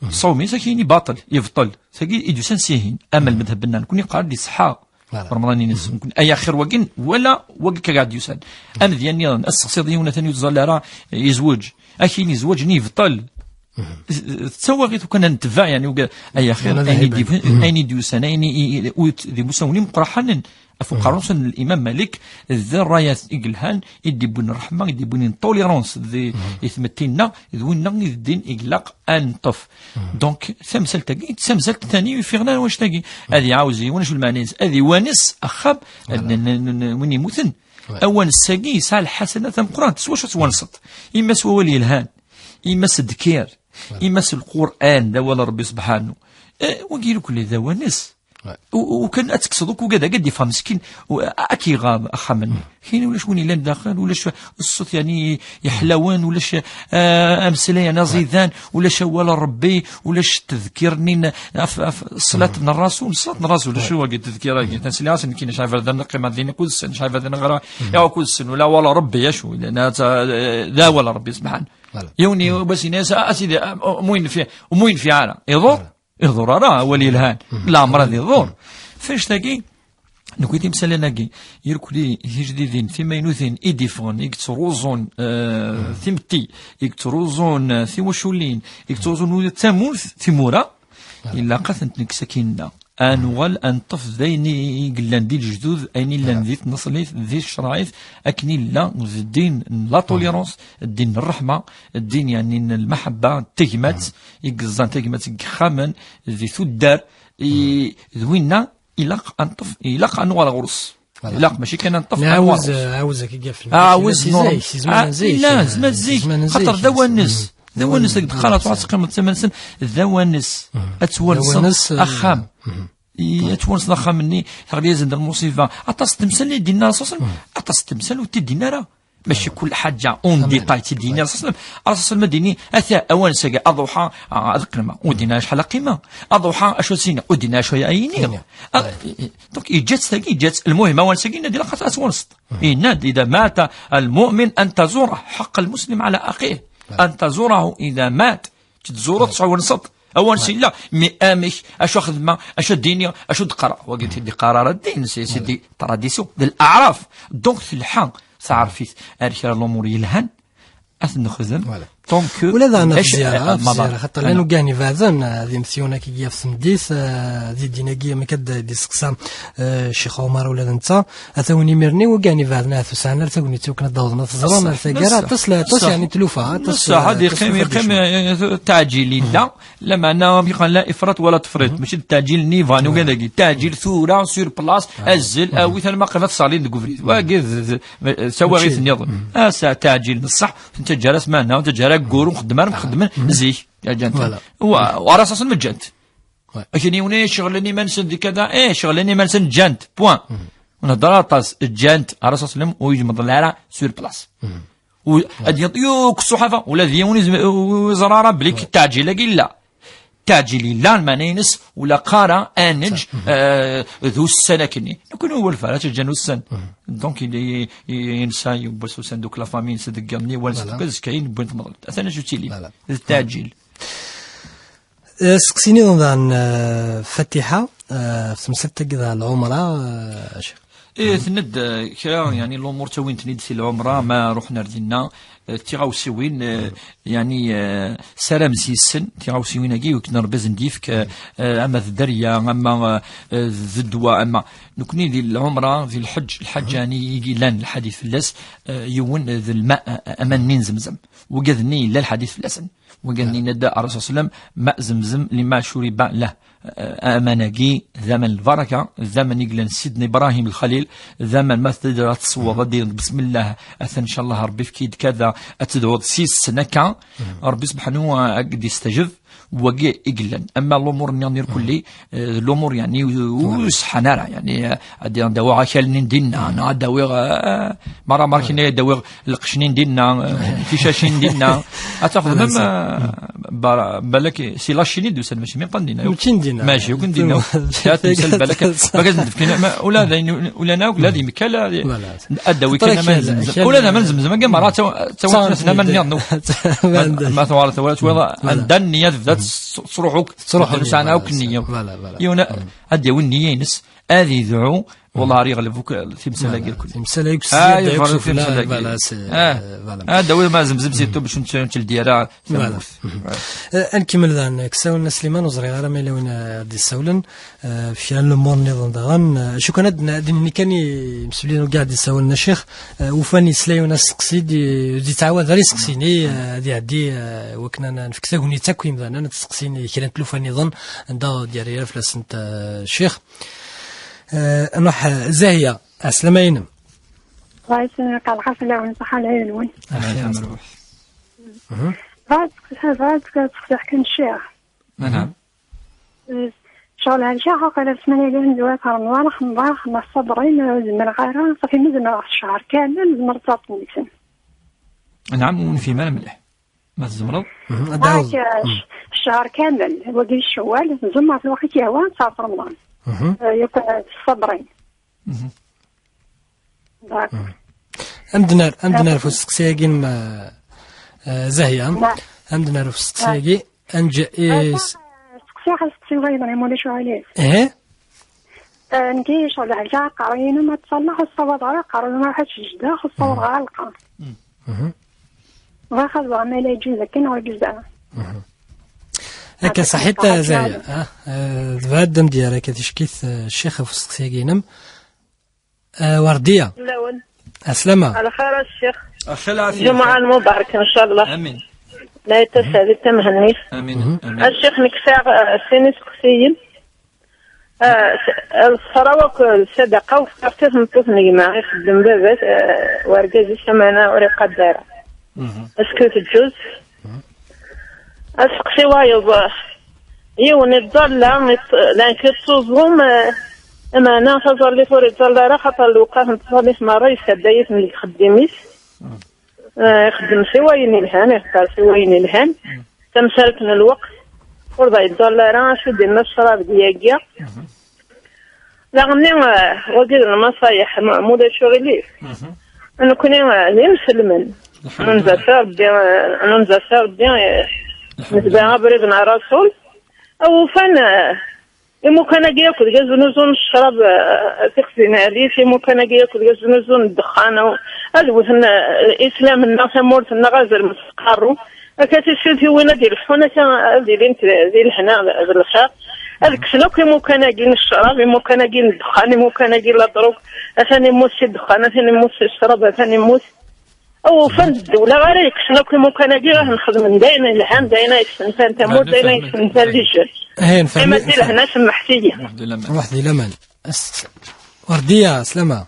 Ṣṣawm-is, ad k-yini baṭel, yebṭel. Tagi i d-yusan sihin, ama lmedheb-nneɣ, nekkni qqar-d iṣeḥḥa. Voilà. Remḍan-ines, nekkni, ay axir wagin, wala wagi akka d-yusan. Amedya nniḍen, ad tseqsiḍ yiwen atan ur yettẓalla ara, yezweǧ. Ad k-yini zzwaǧ-nni yebṭel. D tawaɣit ukan ad netbeɛ, yani, uga-, ay axir, ayen i d-, ayen i d-yusan, ayen i, i, i, ut-, d imusawen imeqraḥanen. Ɣef uqerru-nsen n Limam Malik, d rrayat i yelhan, i d-iwwin ṛṛeḥma, i d-iwwin tolérance di, i tmetti-nneɣ, d winna i d ddin i ilaq ad neṭṭef. Donc, tamsalt-agi, d tamsalt tani yuffiɣen ar wanect-agi. Ad iɛawez yiwen, acu lmeɛna-ines? Ad iwanes axxam, n, n, n, n win yemmuten. Awanes-agi yesɛa lḥasana tameqqrant, s wacu ad twanseḍ? Ima s wawal yelhan, ima s ddkir, ima s Lqur'an, d awal n Ṛebbi subḥanu. Eh, wagi irkelli d awanes. U, u kan ad tekkseḍ akk ugad-agi ad d-yeffeɣ meskin, u, a-, ad k-iɣaḍ axxam-nni. Kini ulac win yellan daxel, ulac ṣṣut yani yeḥlawen, ulac, eh, ameslay yani aẓidan, ulac awal n Ṛebbi, ulac tedkir-nni n, af, af, ṣṣlat n Ṛṛasul, ṣṣlat n Ṛṛasul, acu wagi tedkir-agi? Tan sliɣ-asen nekkini, acḥal berdan neqqim din akked-sen, acḥal berdan neɣra, ya akked-sen, ula awal n Ṛebbi, acu, lana ta-, d awal n Ṛebbi, subḥan. Yiwen i-, bas ini-as, "A, a sidi, a, mu yenfi-, mu yenfiɛ ara." Iḍur? Iḍur ara, awal yelhan. Leɛmer ad iḍur. F annect-agi, nekwi timsal-agi, irkelli tijdidin, timaynutin, i d-iffɣen, i yettruẓun, eh, timetti, i yettruẓun, eh, tiwaculin, i yettruẓun ula d tamurt, timura, ilaq ad tent-nekkes akinna. Ad nuɣal ad neṭṭef d ayen i, i yellan di lejdud, ayen i yellan di tneṣlit, di tcerɛit, akken i yella d ddin n la tolérance, ddin n ṛṛeḥma, ddin, yani, n lmaḥebba, n tegmat, i yeẓẓan tagmat deg yexxamen, di tuddar, i, d winna ilaq ad neṭṭef, ilaq ad nuɣal ɣur-s. Ilaq, mačči kan ad neṭṭef, ad nuɣal ɣur-s. Ɛawez, ɛawez akka i yaf. Ɛawez, si zik, si zman n zik. Xaṭer d awanes. D awanes deg ddexxan, ad teqqimeḍ d tamansen, d awanes. Ad twanseḍ axxam. I ad twanseḍ axxam-nni, teɣli-asen-d lmuṣiba. Aṭas n temsal i d-yenna Ṛṛasul, aṭas n temsal ur t-id-yenna ara. Mačči kul ḥaǧa, un détail, i d-yenna Ṛṛasul. Ṛṛasul ma d-yenni, ata awanes-agi, aḍuḥa, ah, ad qqimeɣ. Ur d-yenna acḥal ad qqimeɣ. Aḍuḥa, acu ad s-iniɣ? Ur d-yenna acu ad iniɣ. Ah, donc, yeǧǧa-tt tagi, yeǧǧa-tt. Lmuhim, awanes-agi, yenna-d ilaq ad twanseḍ. Yenna-d, إذا مات المؤمن أن تزوره حق المسلم على أخيه. أن تزوره إذا مات. Tettzureḍ, tettɛawaneḍ. Awanes yella, mi amek, acu xedmeɣ, acu d-iniɣ, acu d-qqareɣ. Wagi ur t-id-iqqar ara ddin, c'est, c'est des traditions, d leɛraf. Donc, telḥa taɛrefit ar kra n lumuṛ yelhan, ad t-nexdem. Tant que ula d aɣ-naf ulac, ziyara, eh, ɣef maḍar. Ziyara, xaṭer llan ugahen ibeɛden, eh, d imsyun-agi ɣef tmeddit, eh, di ddin-agi, amek ad d-iseqsa, eh, Ccix Ɛumar ula d netta. Ata win imir-nni, ugahen ibeɛden, ahat ur sɛan ara tagnit i wakken ad d-awḍen ad t-ẓren, ar taggara, aṭas la, aṭas, yeɛni, tlufa, aṭas, ṣṣeḥ, ad yeqqim, yeqqim, eh, eh, taɛǧil yella, lameɛna, amek yeqqar, la ifrat wala tefrit, mačči d taɛǧil-nni yebɣan ugad-agi, taɛǧil tura, sur place, azzel, awi-t alma qrib ad t-sseɣlin deg ubrid. Wagi d, d, d tawaɣit nniḍen. Ah, sa taɛǧil n ṣṣeḥ, ur nettaǧǧa ara asmana, ur nettaǧǧa ara aggur, ur nxeddem ara, nxeddem zik. Voilà. Wa, wa ara ṣaṣen ma ǧǧant. Akini, ur ceɣlen iman-nsen di kada, eh, ceɣlen iman-nsen, ǧǧant, point. Ur nhedder ara aṭas, ǧǧant, ara ṣaṣlem, ur yejmeḍ ara sur place. U-, ad yenṭ-, yuk ṣṣuḥafa, ula d yiwen izm-, ur yeẓra ara belli taɛǧil-agi yella. Taɛǧil yella, lmeɛna-ines, ula qqara, ad neǧǧ, eh, d ussan akkenni. Nekkni ur walef ara, tt-ǧǧan ussan. Donc, il, il, yensa, yewwas ussan, donc la famille-ines deg yiḍ-nni, wala s-, azekka-yin, wwin temḍelt. Atan acu ttili. D taɛǧil. Eh, seqsi-nniḍen daɣen, eh, Fatiḥa, eh, ɣef temsalt-agi d lɛumra, eh, a Ccix. Eh, tenna-d, eh, kra, yani, lumuṛ ttawin-ten-id si lɛumṛa, ma ruḥen ar dinna, eh, tiɣawsiwin, eh, yani, eh, saramen s yes-sen, tiɣawsiwin-agi, iwakken Ṛebbi ad sen-d-yefk, eh, eh, ama d dderya, ama, eh, eh, d ddwa, ama. Nekni di lɛumṛa, di lḥeǧǧ, lḥeǧǧ, yani, i yellan lḥadit fell-as, eh, yiwen, eh, d lma, eh, aman-nni n Zemzem. Wigad-nni yella lḥadit fell-asen. Wigad-nni yenna-d Ṛṛasul sallam, "Ma Zemzem lima curiba lah." Eh, aman-agi d aman n lbaraka, d aman i yellan Sidna Ibrahim Lxalil, d aman ma tedra tesweḍ ad d-tiniḍ, "Bismillah, atan, ncallah, Ṛebbi yefk-iyi-d kada", ad tedɛuḍ s yes-sen akka, Ṛebbi subḥanahu ad k-d-yestajeb, wagi i yellan. Ama lumuṛ-nni irkelli, eh, d lumuṛ, yani, ur, ur ṣeḥḥan ara, yani, eh, ad d-awiɣ akal-nni n dinna, neɣ ad d-awiɣ, eh, merra merra-nni ad d-awiɣ lqecc-nni n dinna, eh, ticacin n dinna. Ad tafeḍ même, eh, bara-, balak si la Chine i d-usan, mačči même pas n dinna. Mačči n dinna. Mačči akk n dinna. Tum-, ya, temsal balak, balak ad d-fkin, ma, ula d ayen, ula n akk, la d imekka, la d, ad d-awi kan aman n Zemzem. Ula d aman n Zemzem, akka merra, ttaw-, ttawen-asen aman nniḍen akk. Ma, ma tuɣaleḍ, tura, anda nniya tebda tes-, tesruḥ akk. Tesruḥ nniya, akk nniya. Yiwen ad d-yawi nniya-ines, ad idɛu, والله راه يغلب وك-، في مسألة كاع كل. في مسألة يكسب، آه، يدعي يفرق يكسب في مسألة كاع. Voilà, c'est, آه. آه، voilà. آه، داوي ما زمزم سيرتو باش نت-، نت الديارة. Voilà. آه. آه، نكمل ذا نكساون سليمان وزريغ راه ما يلون، آه، دي السولن. آه، في هذا المور نظام دغن. آه، شو كان عندنا، عندنا كان ي-، مسؤولين وكاع دي السولن الشيخ. آه، وفاني سلايون السقسي دي، دي تعاود غير سقسيني، آه، دي عدي، آه، وكنا نفكسه وني تاكوين ذا، أنا تسقسيني كرا تلوفاني ظن. عندها ديال ريال فلاس انت، آه، الشيخ. آه، نروح، آه، زاهية، عسلامة ينم. الله يسلمك، على خاطر لو نصح العين وين. أخي، عسلامة. مهم. بغات، بغات تقترح كان الشيخ. نعم. إيه، شغل هالشيخ وقال السمانة اللي من جوات رمضان، خمضان، خمس صبرين، من غيره، صافي مازال ما راحش شهر كامل، مرات نيسان. نعم، ونفي مال مليح. ما تزمرض؟ مهم. هاك، ش-، الشهر كامل، وقيل الشوال، زمر في الوقت يهوى، صار في رمضان. مهم. آه، يكون الصبرين. مهم. داك. مهم. أمدنار، أمدنار في السقسية كين ما، آه، زاهية. نعم. أمدنار في السقسية كي، أنج-، إيه، آه، س-، سقسي، خاص سقسي، الله يبارك، مولاي شو عليه. إيه؟ آه، نكي شغل على قرينا ما تصلح الصواب على قرينا ما حدش جدا، خص الصواب على القرن. مهم. واخا زعما لا يجوز كان ولا يجوز زعما. مهم. هكا هذا صحيت الصراحة زايا، فعلا. آه، آه، بعد دم ديالك هذه شكيت، آه، الشيخ في السقسية كينم. آه، وردية. الأول. عسلامة. على خير الشيخ. الخير العافية. جمعة المباركة إن شاء الله. آمين. لا يتسع للتمهني. آمين. مهم. آمين. الشيخ نكسع، آه، سيني سقسيين. آه، س-، الصلاة وك-، الصدقة وفقرت ثمتوث نجمع يخدم بابات، آه، ورقازي سمانة ورقة دارة. مهم. اسكو تجوز؟ مهم. اسقسي وايض، آه، يون يتظل، لا، يت-، لا، كي تصوزهم، آه، أما أنا تظلي فور يتظل راه خاطر الوقاف نتظلي في مرة يسدايت من الخدميس. مهم. آه، يخدم سي وين يلهان، يختار سي وين يلهان. تمسالت من الوقت، ورضا يتظل راه شو دير النصرة بدياقيا. لا غني، آه، وقيل المصايح، ما، مو ذا شو غليف. نكوني، آه، لي مسلمين. الحمد لله. ننزل ربي، آه، ننزل ربي، آه، الحمد لله. نتبع بريدنا الرسول. أو فن، آه، إمكان أجي ياكل جاز نزول الشراب، آه، تخزين عليه، إمكان أجي ياكل جاز نزول الدخان، أو هذا وثن، آه، الإسلام الناس مورت النغازر مستقر. Akka tissit i win ad ilḥun, akka ad ilint di lehna d lxir. Ad kksen akk imukan-agi n ccrab, imukan-agi n ddexxan, imukan-agi n la drogue. Atan immut si ddexxan, atan immut si ccrab, atan immut. Aw, ufan-d ddewla ara yekksen akk imukan-agi, ad nxedmen d ayen yelhan, d ayen ay yessenfan tamurt, d ayen ay yessenfan les jeunes. Ayen, qqimet di lehna, semmeḥt-iyi. Ruḥ di laman. Ruḥ di laman. As-, Wardiya, slama.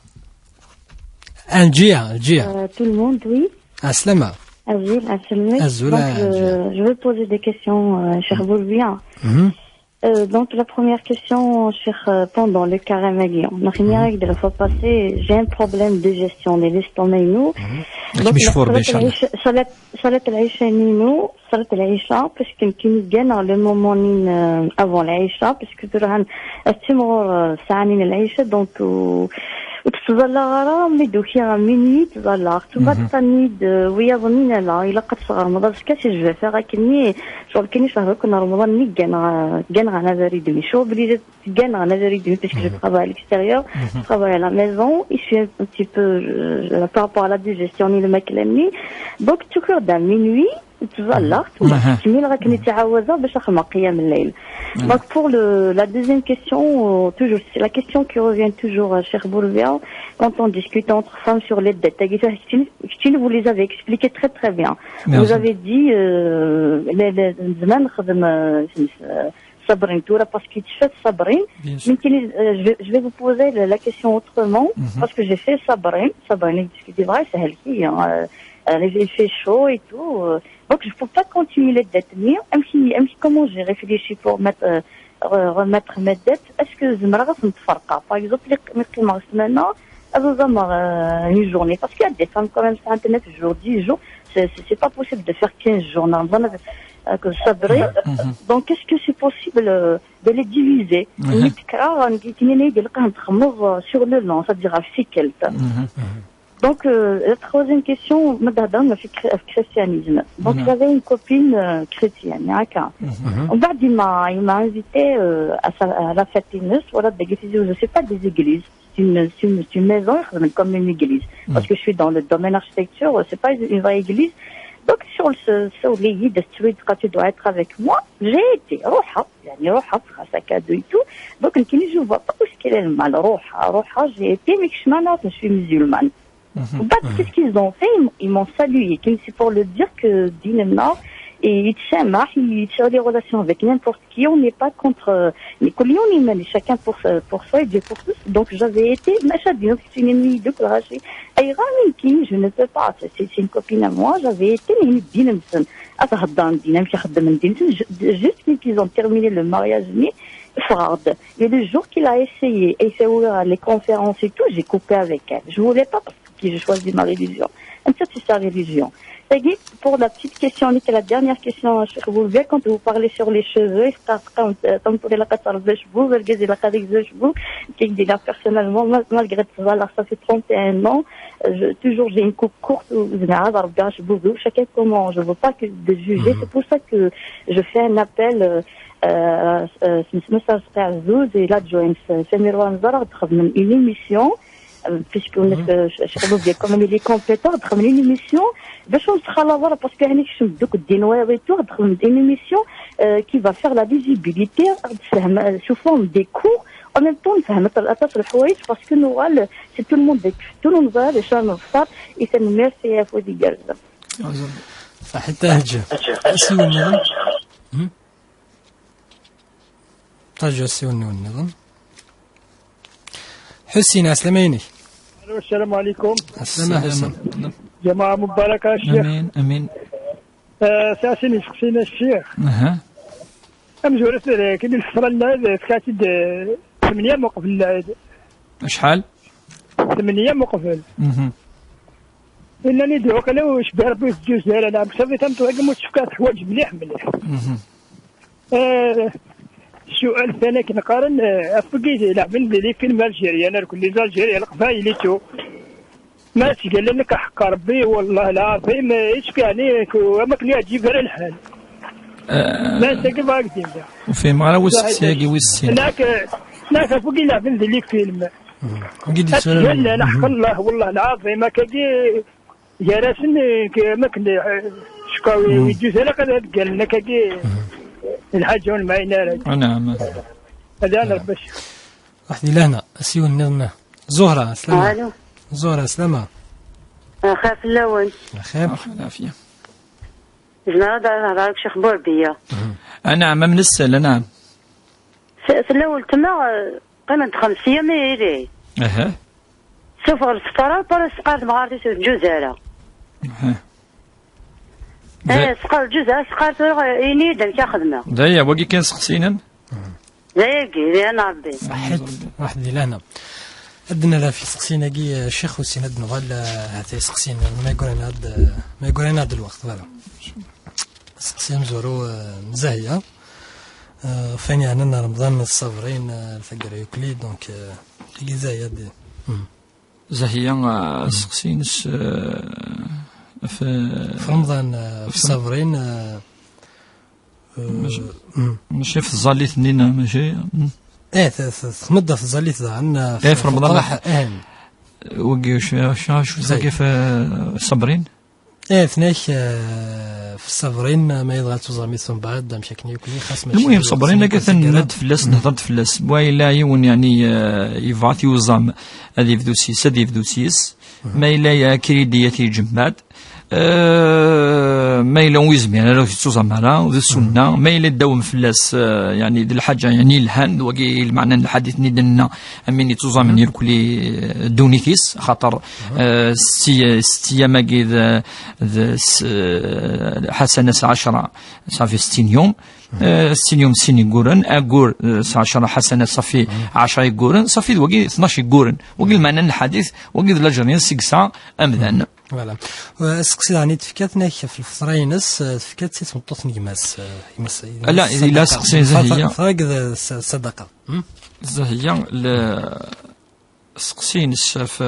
Anǧiya, Anǧiya. Euh, tout le monde, oui. Aslama. Azul, aslama. Azul, donc, euh, je veux poser des questions, euh, Cheikh Bourbiya. Mhm. Euh, donc, la première question, Cheikh, euh, pendant le carême, on a fini avec de la fois passée, j'ai un problème de gestion de l'estomac, nous. Mhm. Donc, la salat al-isha, salat, salat al-isha, nous, salat al-isha, parce que qui nous gagne le moment, euh, avant l'isha, parce que tu as un, euh, timor, euh, ça, l'isha, donc, euh, Ur ttẓallaɣ ara, mi d-ukiɣ minuit ttẓallaɣ. Tumma ttqanni-d, euh, wiyaḍ-nni nala, ilaq ad tesɣermeḍ azekka si jbata akken-nni, ccɣel kan icehṛ akk n Remḍan-nni gganeɣ, euh, gganeɣ anabar idmi. Je suis obligée de gagner un avertissement puisque je travaille à l'extérieur, je travaille à la maison, et je suis un petit peu, euh, par rapport à la digestion, ni le maclani. Donc, tu cœur d'un minuit, tu vas là, tu vas, tu mets la raquette à Hawaza, باش نخدم قيام الليل. Donc, pour le, la deuxième question, euh, toujours, c'est la question qui revient toujours, euh, Cheikh Boulbia, quand on discute entre femmes sur les dettes. Vous les avez expliqué très, très bien. Vous avez dit, euh, les, les, زمان نخدم, euh, صابرين tura parce que tu fais صابرين. Bien sûr. Mais je, je vais vous poser la, la question autrement, parce que j'ai fait صابرين, صابرين, parce que c'est vrai, c'est healthy, hein, euh, euh, il fait chaud et tout, euh, donc je peux pas continuer les dettes. Mais, même si, même si comment j'ai réfléchi pour mettre, euh, re-, remettre mes dettes, est-ce que زعما غنتفرقها? Par exemple, les, les قيمة سمانة, هذا زعما, euh, une journée, parce qu'il y a des femmes quand même sur Internet, je leur dis, je, c'est, c'est, c'est pas possible de faire quinze jours, normalement, euh, que ça brille. Donc, est-ce que c'est possible, euh, de les diviser? نتكرار, نتكرار, نتكرار, نتكرار, sur le long, c'est-à-dire à cycle. Donc, euh, la troisième question, ماذا هضرنا في الكري-, في الكريستيانيزم. Donc, j'avais une copine, euh, chrétienne, هكا. ومن بعد, il m'a, il m'a invité, euh, à sa, à la fête, je sais pas, des églises. C'est une, c'est une, c'est une maison, comme une église. Parce que je suis dans le domaine architecture, c'est pas une vraie église. Donc, sur le, sur les guides, tu dois être avec moi. J'ai été, روحها, يعني روحها, في un sac à dos et tout. Donc, je vois pas où est-ce qu'il est le mal. روحها, روحها, j'ai été, mais je suis musulmane. Bah, qu'est-ce qu'ils ont fait? Ils m'ont, ils m'ont salué. Comme c'est pour le dire que ديننا, et il s'aime, il tient les relations avec n'importe qui, on n'est pas contre, euh, mais كل يوم يماني, chacun pour, euh, pour soi et Dieu pour tous. Donc j'avais été, ما شاء الله, c'est une amie de courage. أي غامي كي, je ne peux pas. C'est, c'est une copine à moi, j'avais été, mais ديننا, أتهضر ديننا, مش خدم ديننا. Ju-, juste qu'ils ont terminé le mariage, mais فرد. Et le jour qu'il a essayé, et c'est ouvert les conférences et tout, j'ai coupé avec elle. Je voulais pas parce que j'ai choisi ma religion. أنت, c'est sa religion. Et pour la petite question, la dernière question, Cheikh Boulbia, quand vous parlez sur les cheveux, تنقولي لا قطر بلا شبوب, القزي لا قضيك زوج شبوب, كيدينا personnellement, ما, malgré tout ça, là, ça fait trente et un ans, euh, je, toujours j'ai une coupe courte, وزعما هذا ربي شبوب, chacun comment, je veux pas que de juger, c'est pour ça que je fais un appel, euh, euh, euh, سميتو صافي عزوز, et l'adjoint, euh, سمير وانزار, غتخدم une émission, euh, puisque on est, euh, je, je, je, comme il est compétent, غتخدم une émission, باش نسخى la voix, parce que هاني شفت دوك الدين ويضيتو, غتخدم une émission, euh, qui va faire la visibilité, غتفهم, euh, sous forme des cours, en même temps نفهم الطريقة الحوايج, parce que نوال, c'est tout le monde, tout le monde va, les gens, et c'est merci à vous, les gars. صح، حتى هجة. أسيو النظام. طاجة سيوني والنظام. حسين، عسلامة عينيك. ألو، السلام عليكم. السلام عليكم. جمعة مباركة يا شيخ. أمين، أمين. آه، ساسي نسقسينا الشيخ. أها. أمزورة كي الفترة اللي فاتت، آه، ثمانية مقبل العيد. شحال؟ ثمانية مقبل. إنني دوك أنا وش بربي في الجزائر، أنا مكتبي تم تواجم وتشكات حوايج مليح مليح. آه، السؤال الثاني كنقارن، آه، أفكي لعبن لي فيلم ألجيري، أنا كل لي زالجيري القبايلي تو. ما تقال لك حق ربي، والله العظيم، آه، إيش يعني، كو-، ما كان يعجب غير الحال. آه، ما ساكي باك دينجا. وفي مرة وسكسياكي وسين. هناك، هناك أفكي لعبن لي فيلم. قد يتسرب. أتقال لنا حق الله، والله العظيم، ما كاكي جرسن، ك-، ما كنا، شكاوي ويدوز على قد قال لنا كاكي الحاجة وين ما ينال. نعم. هذا أنا ربي. واحد إلى هنا، أسيو النظمة. زهرة، سلامة. ألو. زهرة، سلامة. خير في الأول. خير. العافية. زعما هذا، هذا راك شي خبر بيا. آه، نعم، من السلة، نعم. في، في الأول تما، آه، قيمة خمس أيام إيه ليه. أها. سوف السفارة، برا سقارت مغارتي سوف جوزارة. أها. إيه، سقارت جوزارة، سقارت روح إني دنكا خدمة. دايا، واقي كان سقسينا؟ دايا كي، دايا نربي. صحيت، واحد دي لهنا. عندنا لا في سقسينا كي الشيخ حسين، عندنا غال، آه، هاتي سقسينا، ما يقول لنا هاد، ما يقول لنا هاد الوقت، voilà. سقسي مزورو، آه، مزاهية. آه، فين يعني أن رمضان الصابرين، آه، الفقر يوكلي، donc، آه، كي زاهية دي. مم. Zahya, ah, aseqsi-ines, ah, f- F Remḍan, ah, f Ṣabrin, ah, ah, mačči, mm. Mačči f tẓallit-nni, neɣ mačči? Mm. Eh, t- t- txedmeḍ ɣef tẓallit daɣen, ah, Eh, f- f Remḍan. Leqraḥ, eh. Wagi, sh- sh- sh- Zahya. Wagi f Ṣabrin? Eh, tnek, eh, f Ṣabrin, ma yebɣa ad tuẓam-it mbeɛd, amek akken yakni, xas mačči Lmuhim, Ṣabrin, akka taggara. Nehḍer-d fell-as, nehḍer-d fell-as. Ma yella yiwen, yeɛni, eh, yebɣa ad yuẓam, ad yebdu s yis, ad yebdu s yis. Ma yella ya kridi ad t-yejmeɛ. Eh, ma yella ur yezmir ara, ur t-yettuẓam ara, d ssunna. Ma yella dawem fell-as, eh, yeɛni, d lḥaǧa, yeɛni, yelhan, d wagi lmeɛna n lḥadit-nni d-nenna, am win yettuẓamen irkelli, eh, ddunit-is, xaṭer, eh, setti, setti ayyam-agi d, d s-, eh, ḥasana s ɛecra, ṣafi settin yum, eh, settin yum, sin igguren, aggur, eh, s ɛecra ḥasana, ṣafi ɛecra igguren, ṣafi d wagi tnac igguren. Wagi lmeɛna n lḥadit, wagi d lajer-ines i yesɛa amdan. Voilà. Eh, aseqsi daɣen i d-tefka, tnek f lfeṭra-ines, eh, tefka-tt i tmeṭṭut n gma-s, eh, gma-s, Ala, gma-s ila ṣṣadaqa. Aseqsi Zahya. Lfeṭra d ṣ-, ṣadaqa. Hmm? Zahya, le-, aseqsi-ines f-,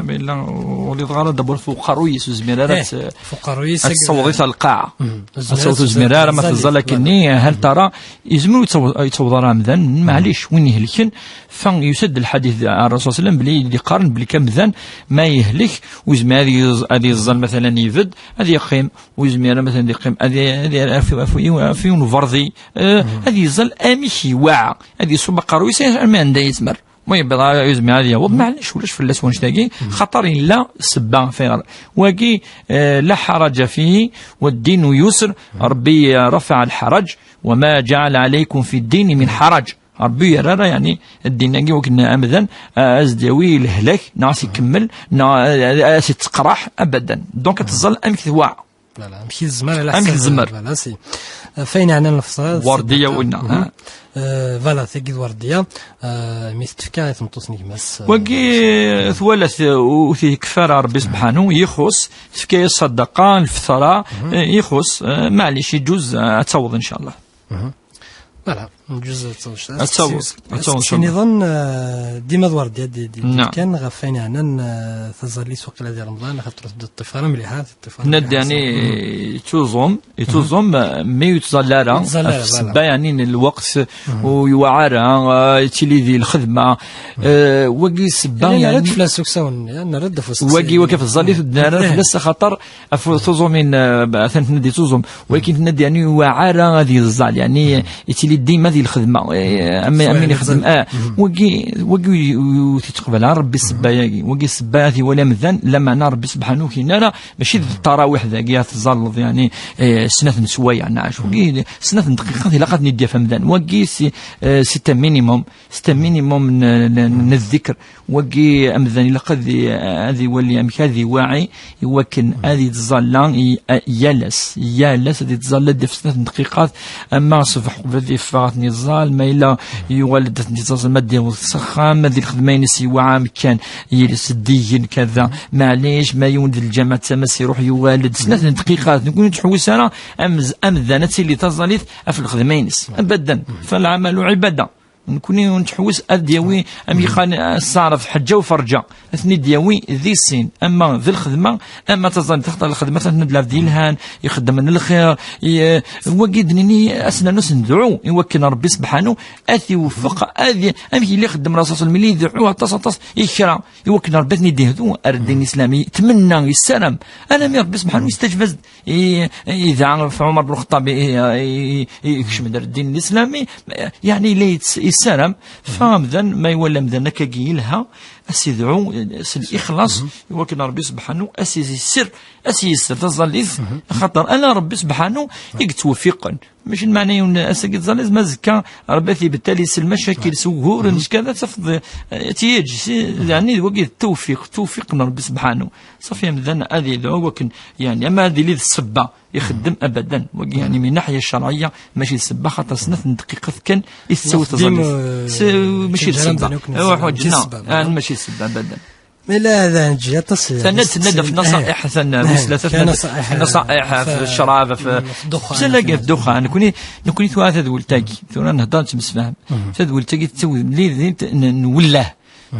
ma yella ur liḍeɣ ara dabur f uqerruy-is, ur zmir ara Eh, ad t-, f uqerruy-is ad ag-, tessaweḍ-it ɣer lqaɛa. Hmm. Ur zmir Ad ara tessaweḍ, ur zmir ara, ma teẓẓal akkenni, hal tara, yezmer ur yettaweḍ, ur yettaweḍ ara amdan, maɛlic, win ihelken, fa yusa-d lḥadit ar Rasul sallam belli d-iqqaren belli amdan ma yehlek, ur yezmir ad yeẓ-, ad yeẓẓal, matalan, yebded, ad yeqqim, ur yezmir ara, matalan, ad yeqqim, ad y-, ad y-, af, af, af yiwen uberḍi, eh, ad yeẓẓal amek iwaɛa, ad iṣubb aqerruy-is armi anda yezmer. Ma yebɣa ur yezmir ad yaweḍ, maɛlic, ulac fell-as wannect-agi, xaṭer yella sebba f ayɣer. Wagi, eh, la ḥaraja fihi, wa ddinu yusr, Rebbi rafaɛ lḥaraǧ, wa ma ǧaɛala ɛalaykum fi ddini min ḥaraǧ. Rebbi ur yerra ara, yeɛni, ddin-agi wakken amdan, ah, ad s-d-yawi lehlak, neɣ ad s-ikemmel, neɣ, ah, ad s-itteqraḥ, abadan. Donc, ad teẓẓal amek twaɛa. Voilà, amek i tezmer, ala Amek ḥsab, tezmer. Voilà, si. F ayen yeɛnan lefṣal, Wardiya ṣṣadaqa. Winna, Mhm. Ah. Eh, voilà, tagi d Wardiya, eh, mi tettefka i tmeṭṭut n gma-s, eh, Wagi, twala-t, ur t-yekfi ara Rebbi subḥanu, yixus, tefka-yas ṣṣadaqa, lfeṭra, eh, yixus, eh, maɛlic, iǧuz, eh, ad taweḍ, incallah. Mhm. Voilà, nǧuz ad taweḍ. Ad taweḍ, ad taweḍ, Aseqsi incallah. Niḍen, eh, dima d Wardiya d-, d-, Naam. Kan ɣef wayen yeɛnan, eh, taẓallit waqila di Remḍan, xaṭer tebda ṭṭifara mliḥa, ṭṭifara Tenna-d, mliḥa, yeɛni, yettuzum, yettuzum, eh, mi ur yettẓalla ara, Yettẓalla ara, ɣef ssebba, voilà. Yeɛni, n lweqt, ur yewɛa ara, eh, yettili di lxedma, eh, wagi ssebba, Yeɛni, nerra-d yeɛni, fell-as uksawen, ya, nerra-d ɣef usteqsi. Wagi, wagi ɣef tẓallit, ur d-nerra ara fell-as, axaṭer ɣef tuẓumin, eh, atan tenna-d yettuzum, walakin tenna-d, yeɛni, ur yewɛa ara ad yeẓẓal, yeɛni, yettili dima di lxedma, eh, am, am win ixeddem, ah, wagi, wagi ur, ur, ur t-yettqbal ara Rebbi ssebba-yagi. Wagi ssebba ad iwali amdan, lameɛna Rebbi subḥanu ur k-yenna ara, mačči d ttarawiḥ dagi ad tẓalleḍ, yeɛni, eh, snat n sswayeɛ, neɣ acu. Wagi, snat n dqiqat ilaq ad ten-id-yaf amdan. Wagi, si, eh, c'est un minimum, c'est un minimum n, n, n, n ddikr. Wagi amdan ilaq ad i-, ad iwali amek ad iwaɛi, i wakken ad yettẓalla i, a, yal ass. Yal ass ad yettẓalla, ad yaf snat n dqiqat, ama ṣṣbeḥ qbel ad yeffeɣ ad ten-yeẓẓal, ma yella yuɣal-d ad ten-yeẓẓal, ma ad yaweḍ s axxam, ma di lxedma-ines iwaɛa amkan yelsa-d igen kada, maɛlic, ma yiwen di lǧameɛ d tama-s iruḥ yuɣal-d, snat n dqiqat, nekkni ur nettḥewwis ara, amz-, amdan ad tili taẓallit ɣef lxedma-ines. Abadan. Falɛamalu ɛibada. Nekkni ur nettḥewwis ad d-yawi, am yixan, ass-a ɣef ḥeǧǧa u ferǧa, ad ten-id-yawi di sin, ama d lxedma, ama taẓallit, axaṭer lxedma tenna-d lɛebd yelhan, ixeddmen lxir, i, wagi d-nini, ad s-nernu s-nedɛu i wakken Rebbi sebḥanu ad t-iweffeq, ad i-, amek yella ixeddem Rasul sallam, yella idɛu aṭas, aṭas i kra, i wakken Rebbi ad ten-id-ihdu ar ddin islami, tmenna, yessaram, alammi Rebbi sebḥanu yestajeb-as-d. I, idɛa ɣef Ɛumar ben Lxeṭṭab, i, i, i, i, ikcem-d ar ddin n Lislam, i, yeɛni yella yetts-, yessaram, fa amdan, ma iwala amdan akkagi yelha, ad s-idɛu s lixlaṣ, i wakken Rebbi sebḥanu ad s-yessir, ad s-yessir taẓallit, axaṭer ala Rebbi sebḥanu i yettweffiqen. Mačči lmeɛna yiwen ass-agi tẓallit, ma azekka Rebbi ad t-ibeddel, yesel macakil s uguren, s kada, tafeḍ, eh, ad t-yeǧǧ, si, yeɛni d wagi d tawfiq, tawfiq n Rebbi sebḥanu. Ṣafi amdan ad yedɛu wakken, yeɛni, ama ad yili d ssebba ixeddem abadan. Wagi, yeɛni, min naḥya ccerɛiyya, mačči d ssebba, xaṭer snat n dqiqat kan i tettawi Nexdim, taẓallit. eh, S-, mačči d ssebba. Awa, ḥwaǧ, d ssebba, ah, mačči d ssebba abadan. Ma la, hada neǧǧi aṭas, Tenna-d, tenna-d ɣef naṣa'iḥ, tenna-d, eh, tis tlata, tenna-d naṣa'iḥ, naṣa'iḥ, ɣef ccrab, ɣef, ɣef ddexxan, mazal agi ɣef ddexxan. Nekkni, nekkni tura tadwilt-agi, tura nehder nettemsefham. Tadwilt-agi tettawi mlilit n, n, n wellah.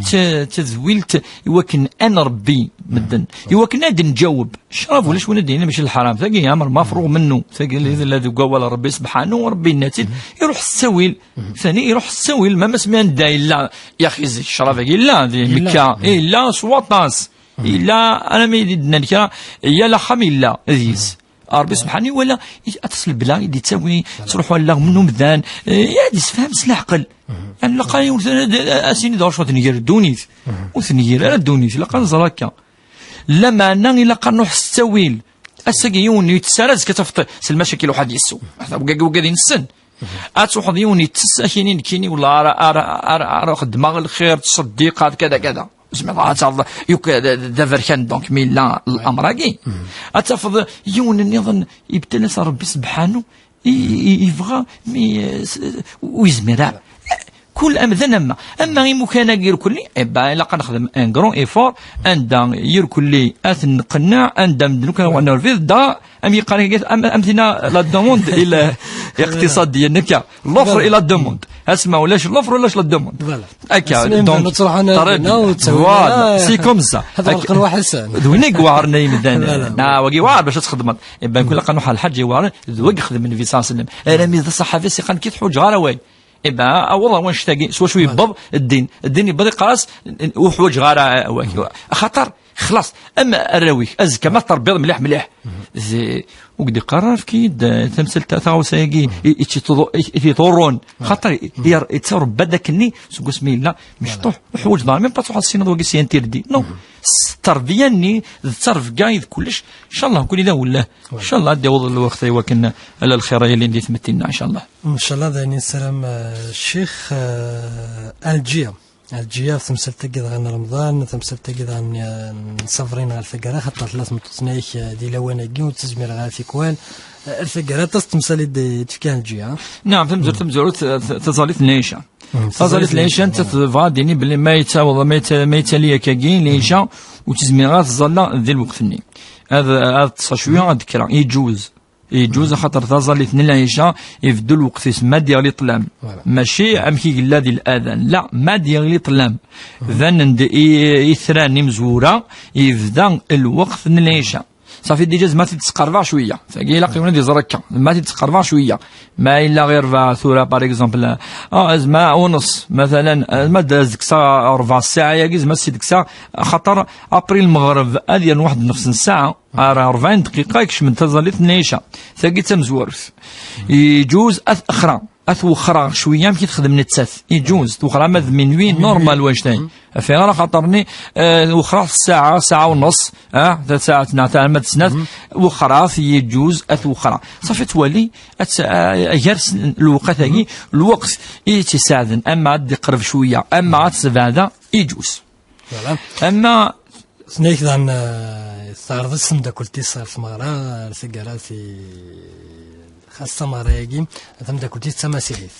Ta-, tadwilt i wakken ad nrebbi medden, i wakken ad nǧaweb. Ccrab ulac win ad d-yinin mačči d lḥaram. Tagi, amr mafruɣ mennu. Tagi, la, la deg wawal Rebbi subḥanu, Rebbi yenna-tt-id, iruḥ s ttawil. Tani, iruḥ s ttawil, ma mas mi anda yella, yaxi zik ccrab-agi yella, di Mekka, yella s waṭas. Yella, armi d-nnan kra, yal axxam yella, deg-s. Rebbi subḥanu iwala, i-, aṭas n lebla i d-yettawi, ttruḥu allaɣ n umdan, eh, ad yessefhem s leɛqel. Yeɛni, laqay yiwen, eh, eh, asin d acu tengir ddunit. Ur tengir ara ddunit, ilaq ad nẓer akka. Lameɛna ilaq ad nruḥ s ttawil. Ass-agi yiwen ur yettess ara, azekka tafeḍ s lmacakil uḥad yessu. Wgagi, wgadi nessen. Ad truḥeḍ yiwen yettess, ad k-yini nekkini, wala ara, ara, ara, ara xeddmeɣ lxir, ttṣeddiqeɣ, kada, kada. Ur zmireɣ ad taɣeḍ, yuk, d, d, d aberkan, donc, mi yella l'amr-agi. Ad tafeḍ yiwen nniḍen, ibtel-as Rebbi subḥanu, i, i, yebɣa, mi, eh, s-, ur yezmir ara. Kul amdan amma. Amma imukan-agi irkelli, eh ben, ilaq ad nexdem un grand effort, anda irkelli ad t-nqenneɛ, anda medden akk ad nerfid, da, am yeqqar, am, am tina la demande il-, iqtiṣadiyen, akka. L'offre et la demande. Asma ulac l'offre, ulac la demande. Voilà. Akka, donc, ttruḥ, voilà, c'est comme ça. D win i iweɛren ay imdanen. Voilà. Na, wagi weɛr bac ad txedmeḍ. Eh ben, kul aqanuḥ lḥaǧ iweɛren, d wagi xedmen Nabi sallallahu alayhi wa sallam. Armi d aṣaḥabi s-iqqan ki tḥuǧeɣ ara way. Eh ben, aweḍ wanect-agi, s wacu yewweḍ ddin. Ddin yewweḍ iqqar-as, ur ḥwaǧeɣ ara wagi. Axaṭer, xlaṣ, am arraw-ik, azekka ma terbiḍ mliḥ, mliḥ. D-, ur k-d-iqqar ara, efk-iyi-d, eh, tamsalt, taɣawsa-agi, i, i tt-iḍurrun. Xaṭer, i, i, yettarebba-d akkenni, seg wasmi yella, mecṭuḥ, ur ḥwaǧeḍ ara, même pas ad truḥeḍ ad tessineḍ wagi c'est interdit. Non. S tterbiya-nni, d ttrebga, i d kullec, ncallah, kul i d awellah. Ncallah, ad d-yaweḍ lweqt i wakken ala lxir ay yellin di tmetti-nneɣ, ncallah. Ncallah, d ayen i nessaram, eh, ccix, eh, Alǧiya. Alǧiya, ɣef temsalt-agi dɣa n Remḍan, tamsalt-agi dɣa n, eh, n Ṣabrin ɣer taggara, xaṭer tella tmeṭṭut-nni-k, eh, di lawan-agi, ur tezmir ara tikwal. Eh, ar taggara, aṭas n temsal i d-, i d-tefka Alǧiya. Naɛam, tamezwarut, tamezwarut, eh, t-, taẓallit n Ɛica. Taẓallit n Ɛica, nettat tebɣa ad d-tini belli ma yettaweḍ, ma yetta-, ma yettali akkagi, Ɛica, ur tezmir ara tẓalla di lweqt-nni. Ad, ad ṭṭseɣ cwiya, ad d-kkreɣ. Yeǧuz. Yeǧuz, axaṭer taẓallit n lɛica ibeddu lweqt-is ma d-yeɣli ṭṭlam. Voilà. Mačči amek i yella di ladan. La, ma d-yeɣli ṭṭlam. Banen-d i, itran imezwura, yebda lweqt n lɛica. Safi, déjà, ma t-id-sqerbeɣ cwiya. Tagi ilaq yiwen ad iẓer akka. Ma t-id-sqerbeɣ cwiya. Ma yella ɣir rbeɛ tura, par exemple, ah, zma uneṣ, mathalan, ah, ma d-, ad d-kkseɣ rbeɛ ssaɛa-yagi, zma ad s-id-kkseɣ, axaṭer, après lmeɣreb, ad yernu waḥed nnefs n ssaɛa. Ar rebɛin dqiqa kecmen taẓallit n lɛica. Tagi d tamezwarut. Yeǧuz ad t-xra, ad t-wexxreɣ cwiya amek i texdem nettat. Yeǧuz, twexxer ama d minuit, normal wanect-a. Afiɣer axaṭer-nni, eh, wexxreɣ ssaɛa, ssaɛa u nneṣ, ah, ta ssaɛa neɣ ta ma d snat, wexxreɣ-t, yeǧuz ad t-wexxreɣ. Safi, ad twali, ad t-, ah, gar s-, lewqat-agi, lweqt i tt-iseɛden, ama ad d-iqreb cwiya, ama ad t-sbeɛdeɣ, yeǧuz. Voilà. Ama tenna-yak daɣen, eh, teɛreḍ-as temdakelt-is ɣer tmeɣra, ar taggara ti-, xas tameɣra-agi, tamdakelt-is d tamasiḥit.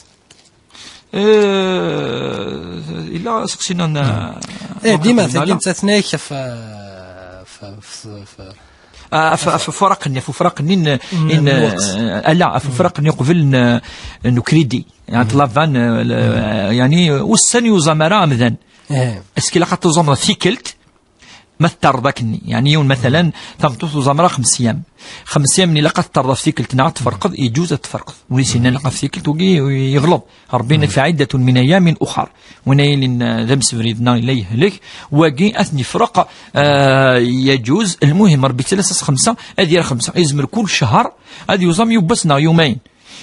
Eh, yella aseqsi-nni n, eh, dima, tagi nettat tenna-yak ɣef, ɣef, ɣef, ɣef, ah, ɣef, ɣef ufraq-nni, ɣef ufraq-nni n, n, n lweqt. Eh, ala, ɣef ufraq-nni uqbel n, n ukridi. Yeɛni ṭṭlaba n, eh, yeɛni ussan yuẓam ara amdan. Est-ce que ilaq ad tuẓameḍ tikkelt, ma tettarreḍ akkenni? Yeɛni yiwen, mathalan, tameṭṭut tuẓam ara xemsa ayyam. Xemsa ayyam-nni ilaq ad tettarreḍ ɣef tikkelt neɣ ad tferqeḍ, yeǧuz ad tferqeḍ. Win yesɛan ilaq ɣef tikkelt, wagi yeɣleḍ. Ṛebbi yenna-k, فعدة من أيام أخر. Win yellan, eh, d amsebrid neɣ yella yehlek, wagi ad ten-yefreq, eh, yeǧuz. Lmuhim, Ṛebbi yettali-as xemsa, ad yerr xemsa. Yezmer kul ccher ad yuẓam yiwwas neɣ yumayen.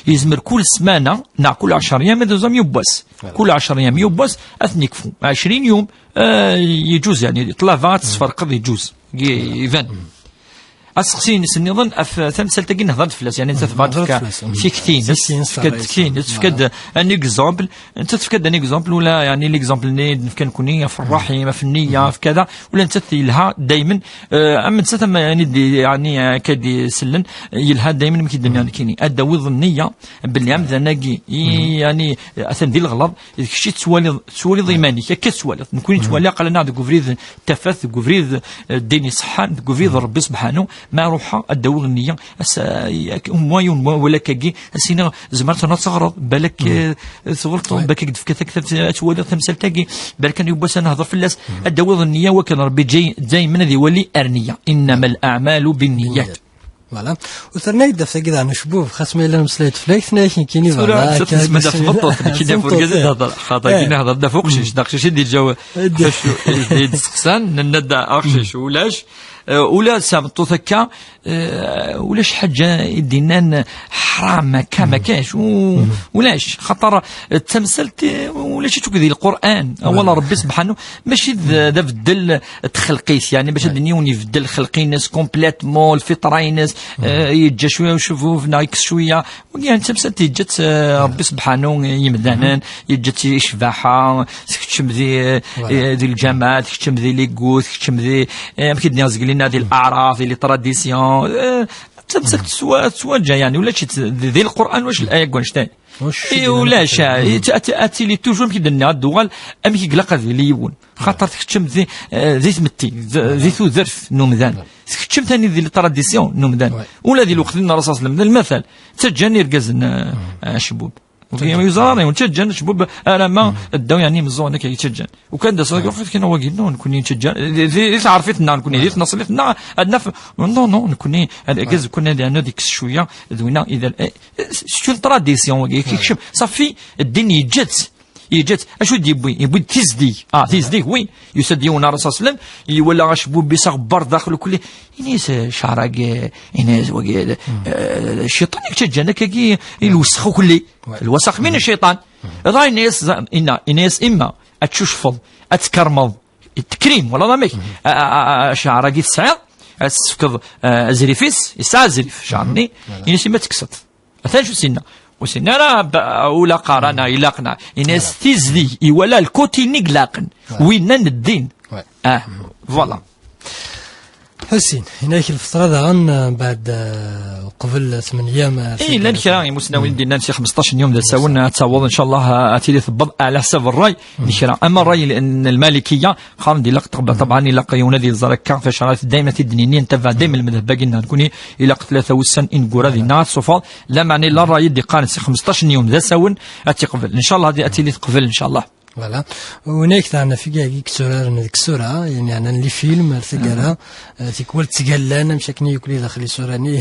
Yezmer kul ssmana neɣ kul ɛecṛ yam ad yuẓam yiwwas. Voilà. Kul ɛecṛ yam yiwwas ad ten-yekfu. Ɛecrin yum, eh, yeǧuz, yeɛni, ṭṭlaba ad tesferqeḍ, yeǧuz. Ye-, iban. Aseqsi-ines nniḍen ɣef tamsalt-agi nehḍer-d fell-as, yeɛni, nettat tebɣa ad tefk tikti-ines, tefka-d tikti-ines, tefka-d un exemple, nettat tefka-d un exemple, ula, yeɛni, l'exemple-nni i d-nefka nekkni, ɣef ṛṛaḥim, ɣef nniya, ɣef kada, ula nettat yelha daymen, eh, am nettat am, yeɛni, d-, yeɛni, akka d-isellen, yelha daymen amek i d-nniɣ nekkini. Ad d-tawiḍ nniya belli amdan-agi, i, yeɛni, atan di leɣlaḍ, d kečč i tettwaliḍ, tettwaliḍ iman-ik, akka tettwaliḍ. Nekkni nettwali aql-aneɣ deg ubrid n tafat, deg ubrid, eh, ddin iṣeḥḥan, deg ubrid n Ṛebbi subḥanu, Ma ruḥeɣ ad d-awiɣ nniya, ass-a, yak, umwa yiwen, umwa wala akkagi, ad s-iniɣ, zemreɣ tura ad teɣreḍ, balak, eh, tɣelṭeḍ, balak ad k-d-fkeɣ taktabt, ad twaliḍ tamsalt-agi, balak ad yiwwas ad nehḍer fell-as, ad d-awiḍ nniya, wakken Rebbi jay-, daymen ad iwali ar nniya. Innama al-a'malu binniyat. Voilà. U terna-yi-d ɣef tagi daɣen ucebbub, xas ma yella nemeslay-d fell-ak, tenna-yak nekkini tura, voilà, atta akka, tezmad ɣef tmeṭṭut, nekkini ɣef urgaz i d-hḍer, xaṭer nekkini hḍer-d ɣef uqcic, d aqcic i d-yeǧǧa, d acu i d-yesteqsan, nenna-d aqcic ulac, eh, ula d tameṭṭut akka, eh, ulac ḥaǧa i d-yennan ḥram, akka, ma kac, u-, ulac, xaṭer, eh, d tamsalt, eh, ulac-itt akk di Lqur'an, awal n Rebbi subḥanu, mačči d, d abeddel n txelqit, yani, bac ad d-nini yiwen ibeddel lxelq-ines complètement, lfitra-ines, eh, yeǧǧa cwiya ucebbub, neɣ yekkes cwiya, wagi, yani, d tamsalt yeǧǧa-tt, eh, Rebbi subḥanu i yimdanen, yeǧǧa-tt i ccbaḥa, tkeččem di, eh, di lǧameɛ, tkeččem di ligut, tkeččem di, eh, amek i d-nniɣ zgelina, di l'aɛraf, di les traditions, eh, d tamsalt tettwa-, tettwaǧǧa, yani, ulac-itt di, di Lqur'an, ulac l'aya deg wanect-a. I ulac, eh, i t-, at-, ad tili toujours amek i d-nniɣ, ad d-tuɣal amek i ilaq ad yili yiwen. Xaṭer tkeččem di, eh, di tmetti, di, di tudert n umdan. Tkeččem tani di la tradition n umdan. Ula di lweqt n Ṛṛasul sallam, d lmatal. Ttaǧǧan irgazen, eh, acebbub. Ur yeẓra ara, ttaǧǧan acebbub, ara ma ddaw, yani, imeẓẓuɣen akka yettaǧǧan. U kan d asaḍ, ɣef kan wagi, non, nekkni nettaǧǧa, di, di, di tɛerfit-nneɣ, nekkni, di tnaṣlit-nneɣ, ad naf, non, non, nekkni, argaz, nekkni, ad, ad ikkes cwiya, d winna, ida, eh, eh, c'est une tradition, wagi, kikcem. Safi, ddin yeǧǧa-tt. Yeǧǧa-tt. Acu d-yewwi? Yewwi-d tizdeg. Ah, tizdeg, oui. Yusa-d yiwen ar Rasul sallam, iwala acebbub-is aɣebbar daxel ukelli. Ini-as, eh, cɛer-agi, ini-as, wagi, eh, cciṭan i yettaǧǧan akkagi, i lwesx ukelli. Lwasax min cciṭan. Dɣa ini-as, inna, ini-as, imma ad tcucfeḍ, ad tkermeḍ, tekrim, wala d amek? A, a, a, a, cɛer-agi tesɛiḍ, ad s-tefkeḍ, eh, azrif-is, yesɛa azrif, cɛer-nni, ini-as, imma ad tekkseḍ. Atan acu s-inna? Ur s-inna ara, ba-, ula qqar-, ana ilaqen. Ini-as tizdeg, iwala lkuti-nni ilaqen. Winna n ddin. Ah, voilà. Ḥusin, ini-ak lfeṭra daɣen, eh, mbeɛd, eh, uqbel tmenya, ma... Eh, llan kra imusnawen i d-yennan si xmesṭac n yum d asawen, ad taweḍ, ncallah, ad tili tewweḍ ɛla ḥsab ṛṛay n kra. Ama ṛṛay n, n lmalikiya, qqaren-d ilaq ṭab-, ṭabɛan ilaq yiwen ad yeẓer akka, tacerɛit dayma ad t-id-nini, ntabaɛ dayma lmedheb-agi-nneɣ nekkni, ilaq tlata wussan ineggura dinna ad tṣufaḍ, lameɛna illa ṛṛay i d-iqqaren si xmesṭac n yum d asawen ad t-iqbel. Ncallah ad, ad tili teqbel, ncallah. Voilà. Unayak daɣen ɣef wigi-agi yetturaren deg tsura, yani, ɛnan les films, ar taggara, eh, tikwal ttgallan, amek akken i yuklli daxel isura-nni.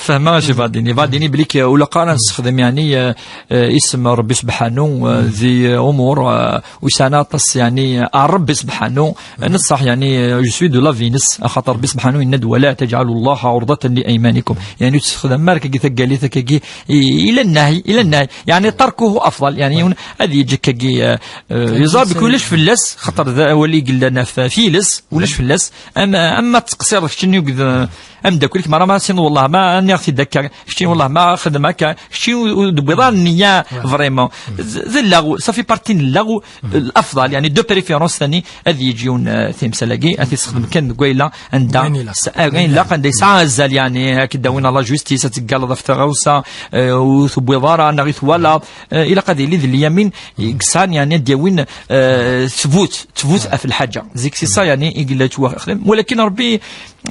Fehmeɣ acu Badini. Badini, blik, eh, ula qqar ad nessexdem, yani, eh, eh, isem Rebbi Sebḥanu, eh, di, eh, umur, eh, u yesɛan aṭas, yani, eh, ar Rebbi Sebḥanu, eh, neṣṣaḥ, yani, eh, je suis de l'avis-ines, axaṭer Rebbi Sebḥanu yenna-d, "Wala tajɛalu Llaha ɛurḍatan li aymanikum." Yani, ur tessexdam ara akkagi taggalit, akkagi, i, ila nnahi, ila nnahi. Yani, tarkuhu afḍal, yani, yiwen ad yeǧǧ akkagi, eh, eh, yeẓra bek ulac fell-as, xaṭer d awal i yellan ɣef, f iles, ulac fell-as. Am, am ma tettqeṣṣireḍ keččini akked, eh, ameddakel-ik, mara ma as-tiniḍ, "Wellah, ma nniɣ-t-id akka, keččini, wellah, ma xedm akka, keččini ur, ur d-tewwiḍ ara nniya vraiment." D, d llaɣu, ça fait partie n llaɣu, l'afḍal, yani, de préférence, tani, ad yeǧǧ yiwen, eh, timsal-agi, ad t-yessexdem kan deg wayla, anda, s-, eh, ayen ilaq, anda yesɛa azal, yani, ad k-id-awin à la justice, ad teggaleḍ ɣef tɣawsa, eh, ur tewwiḍ ara, neɣ i twalaḍ, eh, ilaq ad yili d lyamin, i yesɛan, yani, ad d-yawin, eh, tbut, tbut ɣef lḥaǧa. Zik, c'est ça, yani, i yella yettwaxdem. Walakin Rebbi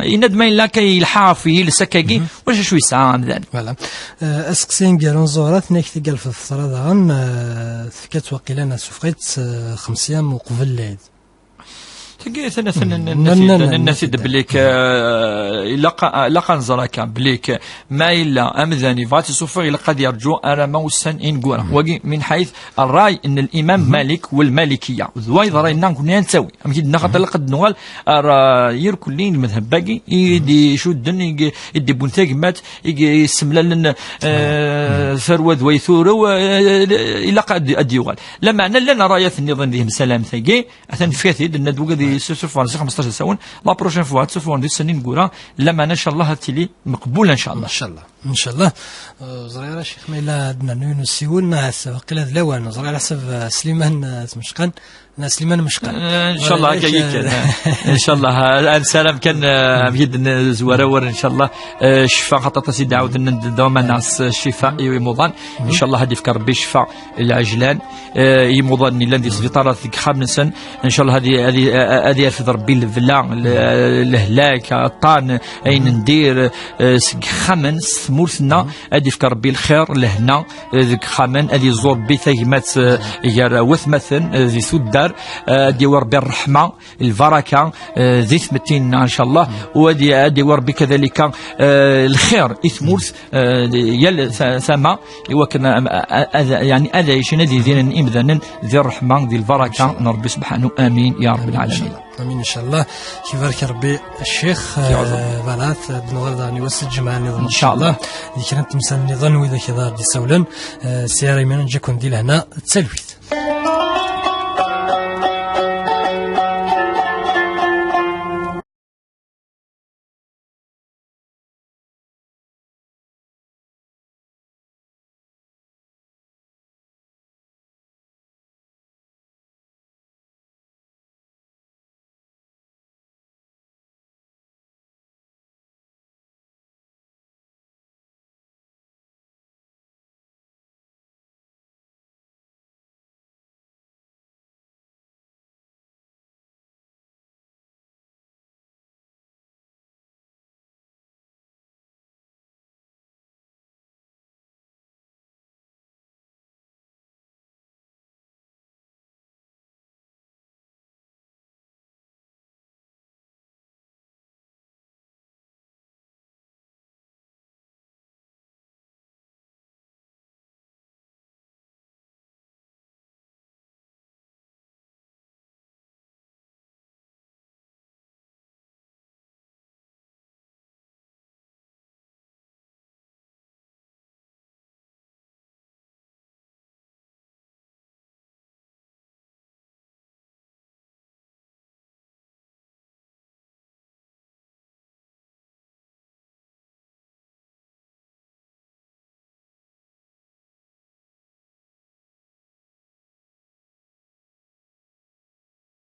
yenna-d ma yella akka yelḥa ɣef yiles akkagi, ulac acu yesɛa amdan. Voilà. Eh, aseqsi aneggaru n Zuhra, tenna-k tiggal f tefsra daɣen, eh, tefka-tt waqila neɣ tessufeɣ-itt, eh, xemsa yyam uqbel lɛid. Tagi, tana, tana, nenna-t-id, nenna-t-id belli k-, eh, ilaq, ilaq ad nẓer akka, belli k-, ma yella amdan yebɣa ad t-isuffeɣ, ilaq ad yerǧu alamma ussan ineggura. Wagi, min ḥayt ṛṛay n Limam Malik u Lmalikiya. D wayeḍ ara yenna nekkni ad nettawi. Amek i d-nenna, xaṭer ilaq ad d-nuɣal ar, eh, irkelli n lmedheb-agi, i d-icudden, i d-, i d-iwwin tagmat, i d-yessemlalen, eh, tarwa d way turew, eh, ilaq ad, ad d-yuɣal. Lameɛna llan ṛṛayat nniḍen di temsalamt-agi, atan nefka-t-id, nenna-d wagi ad yessuffeɣ si xemseṭṭac d asawen, la prochaine fois ad t-isuffɣen di ussan ineggura, lameɛna, ncallah, ad tili meqbula, ncallah. Ncallah. Ncallah. Ur ẓriɣ ara, Ccix, ma yella ad d-nernu yiwen usiwel, neɣ ass-a waqila d lawan. Ur ẓriɣ ara, ḥsab, eh, Sliman, eh, Tmecqan. Neɣ Sliman Mecqan. Eh, ncallah, akka yikan. Ncallah, eh, ad nessaram kan, eh, am yid-, nezwar awal, ncallah. Eh, ccfa, xaṭer aṭas i d-ɛawden, d-, d-, d-, d-, ccfa i imuḍan. Ncallah ad yefk Rebbi ccfa lɛejlan, eh, i imuḍan yellan di sbiṭarat, deg ixxamen-nsen. Ncallah ad y-, ad y-, ad yerfed Rebbi lebla, le-, lehlak, aṭṭan, ayen n dir, eh, seg ixxamen, s tmurt-nneɣ, ad yefk Rebbi lxir, lehna, eh, deg ixxamen, ad yeẓẓu Rebbi tagmat, eh, gar watmaten, eh, di tuddar, eh, ad yawi Rebbi ṛṛeḥma, lbaraka, eh, di tmetti-nneɣ, ncallah, u ad y-, ad yawi Rebbi kadalika, eh, lxir i tmurt, eh, di yal ta-, tama, i wakken, eh, ad, yani, ad ɛicen, ad idiren imdanen di ṛṛeḥma, di lbaraka n Rebbi subḥanahu. Amin, ya Rebbi lɛalamin. Amin, ncallah. Ad k-ibarek Rebbi, Ccix, eh, voilà, ad d-nuɣal daɣen i wass n lǧemɛa nniḍen, ncallah. Di kra n temsal nniḍen, widak i d-isawlen, eh, si ara imir, neǧǧa-ken di lehna, d talwit.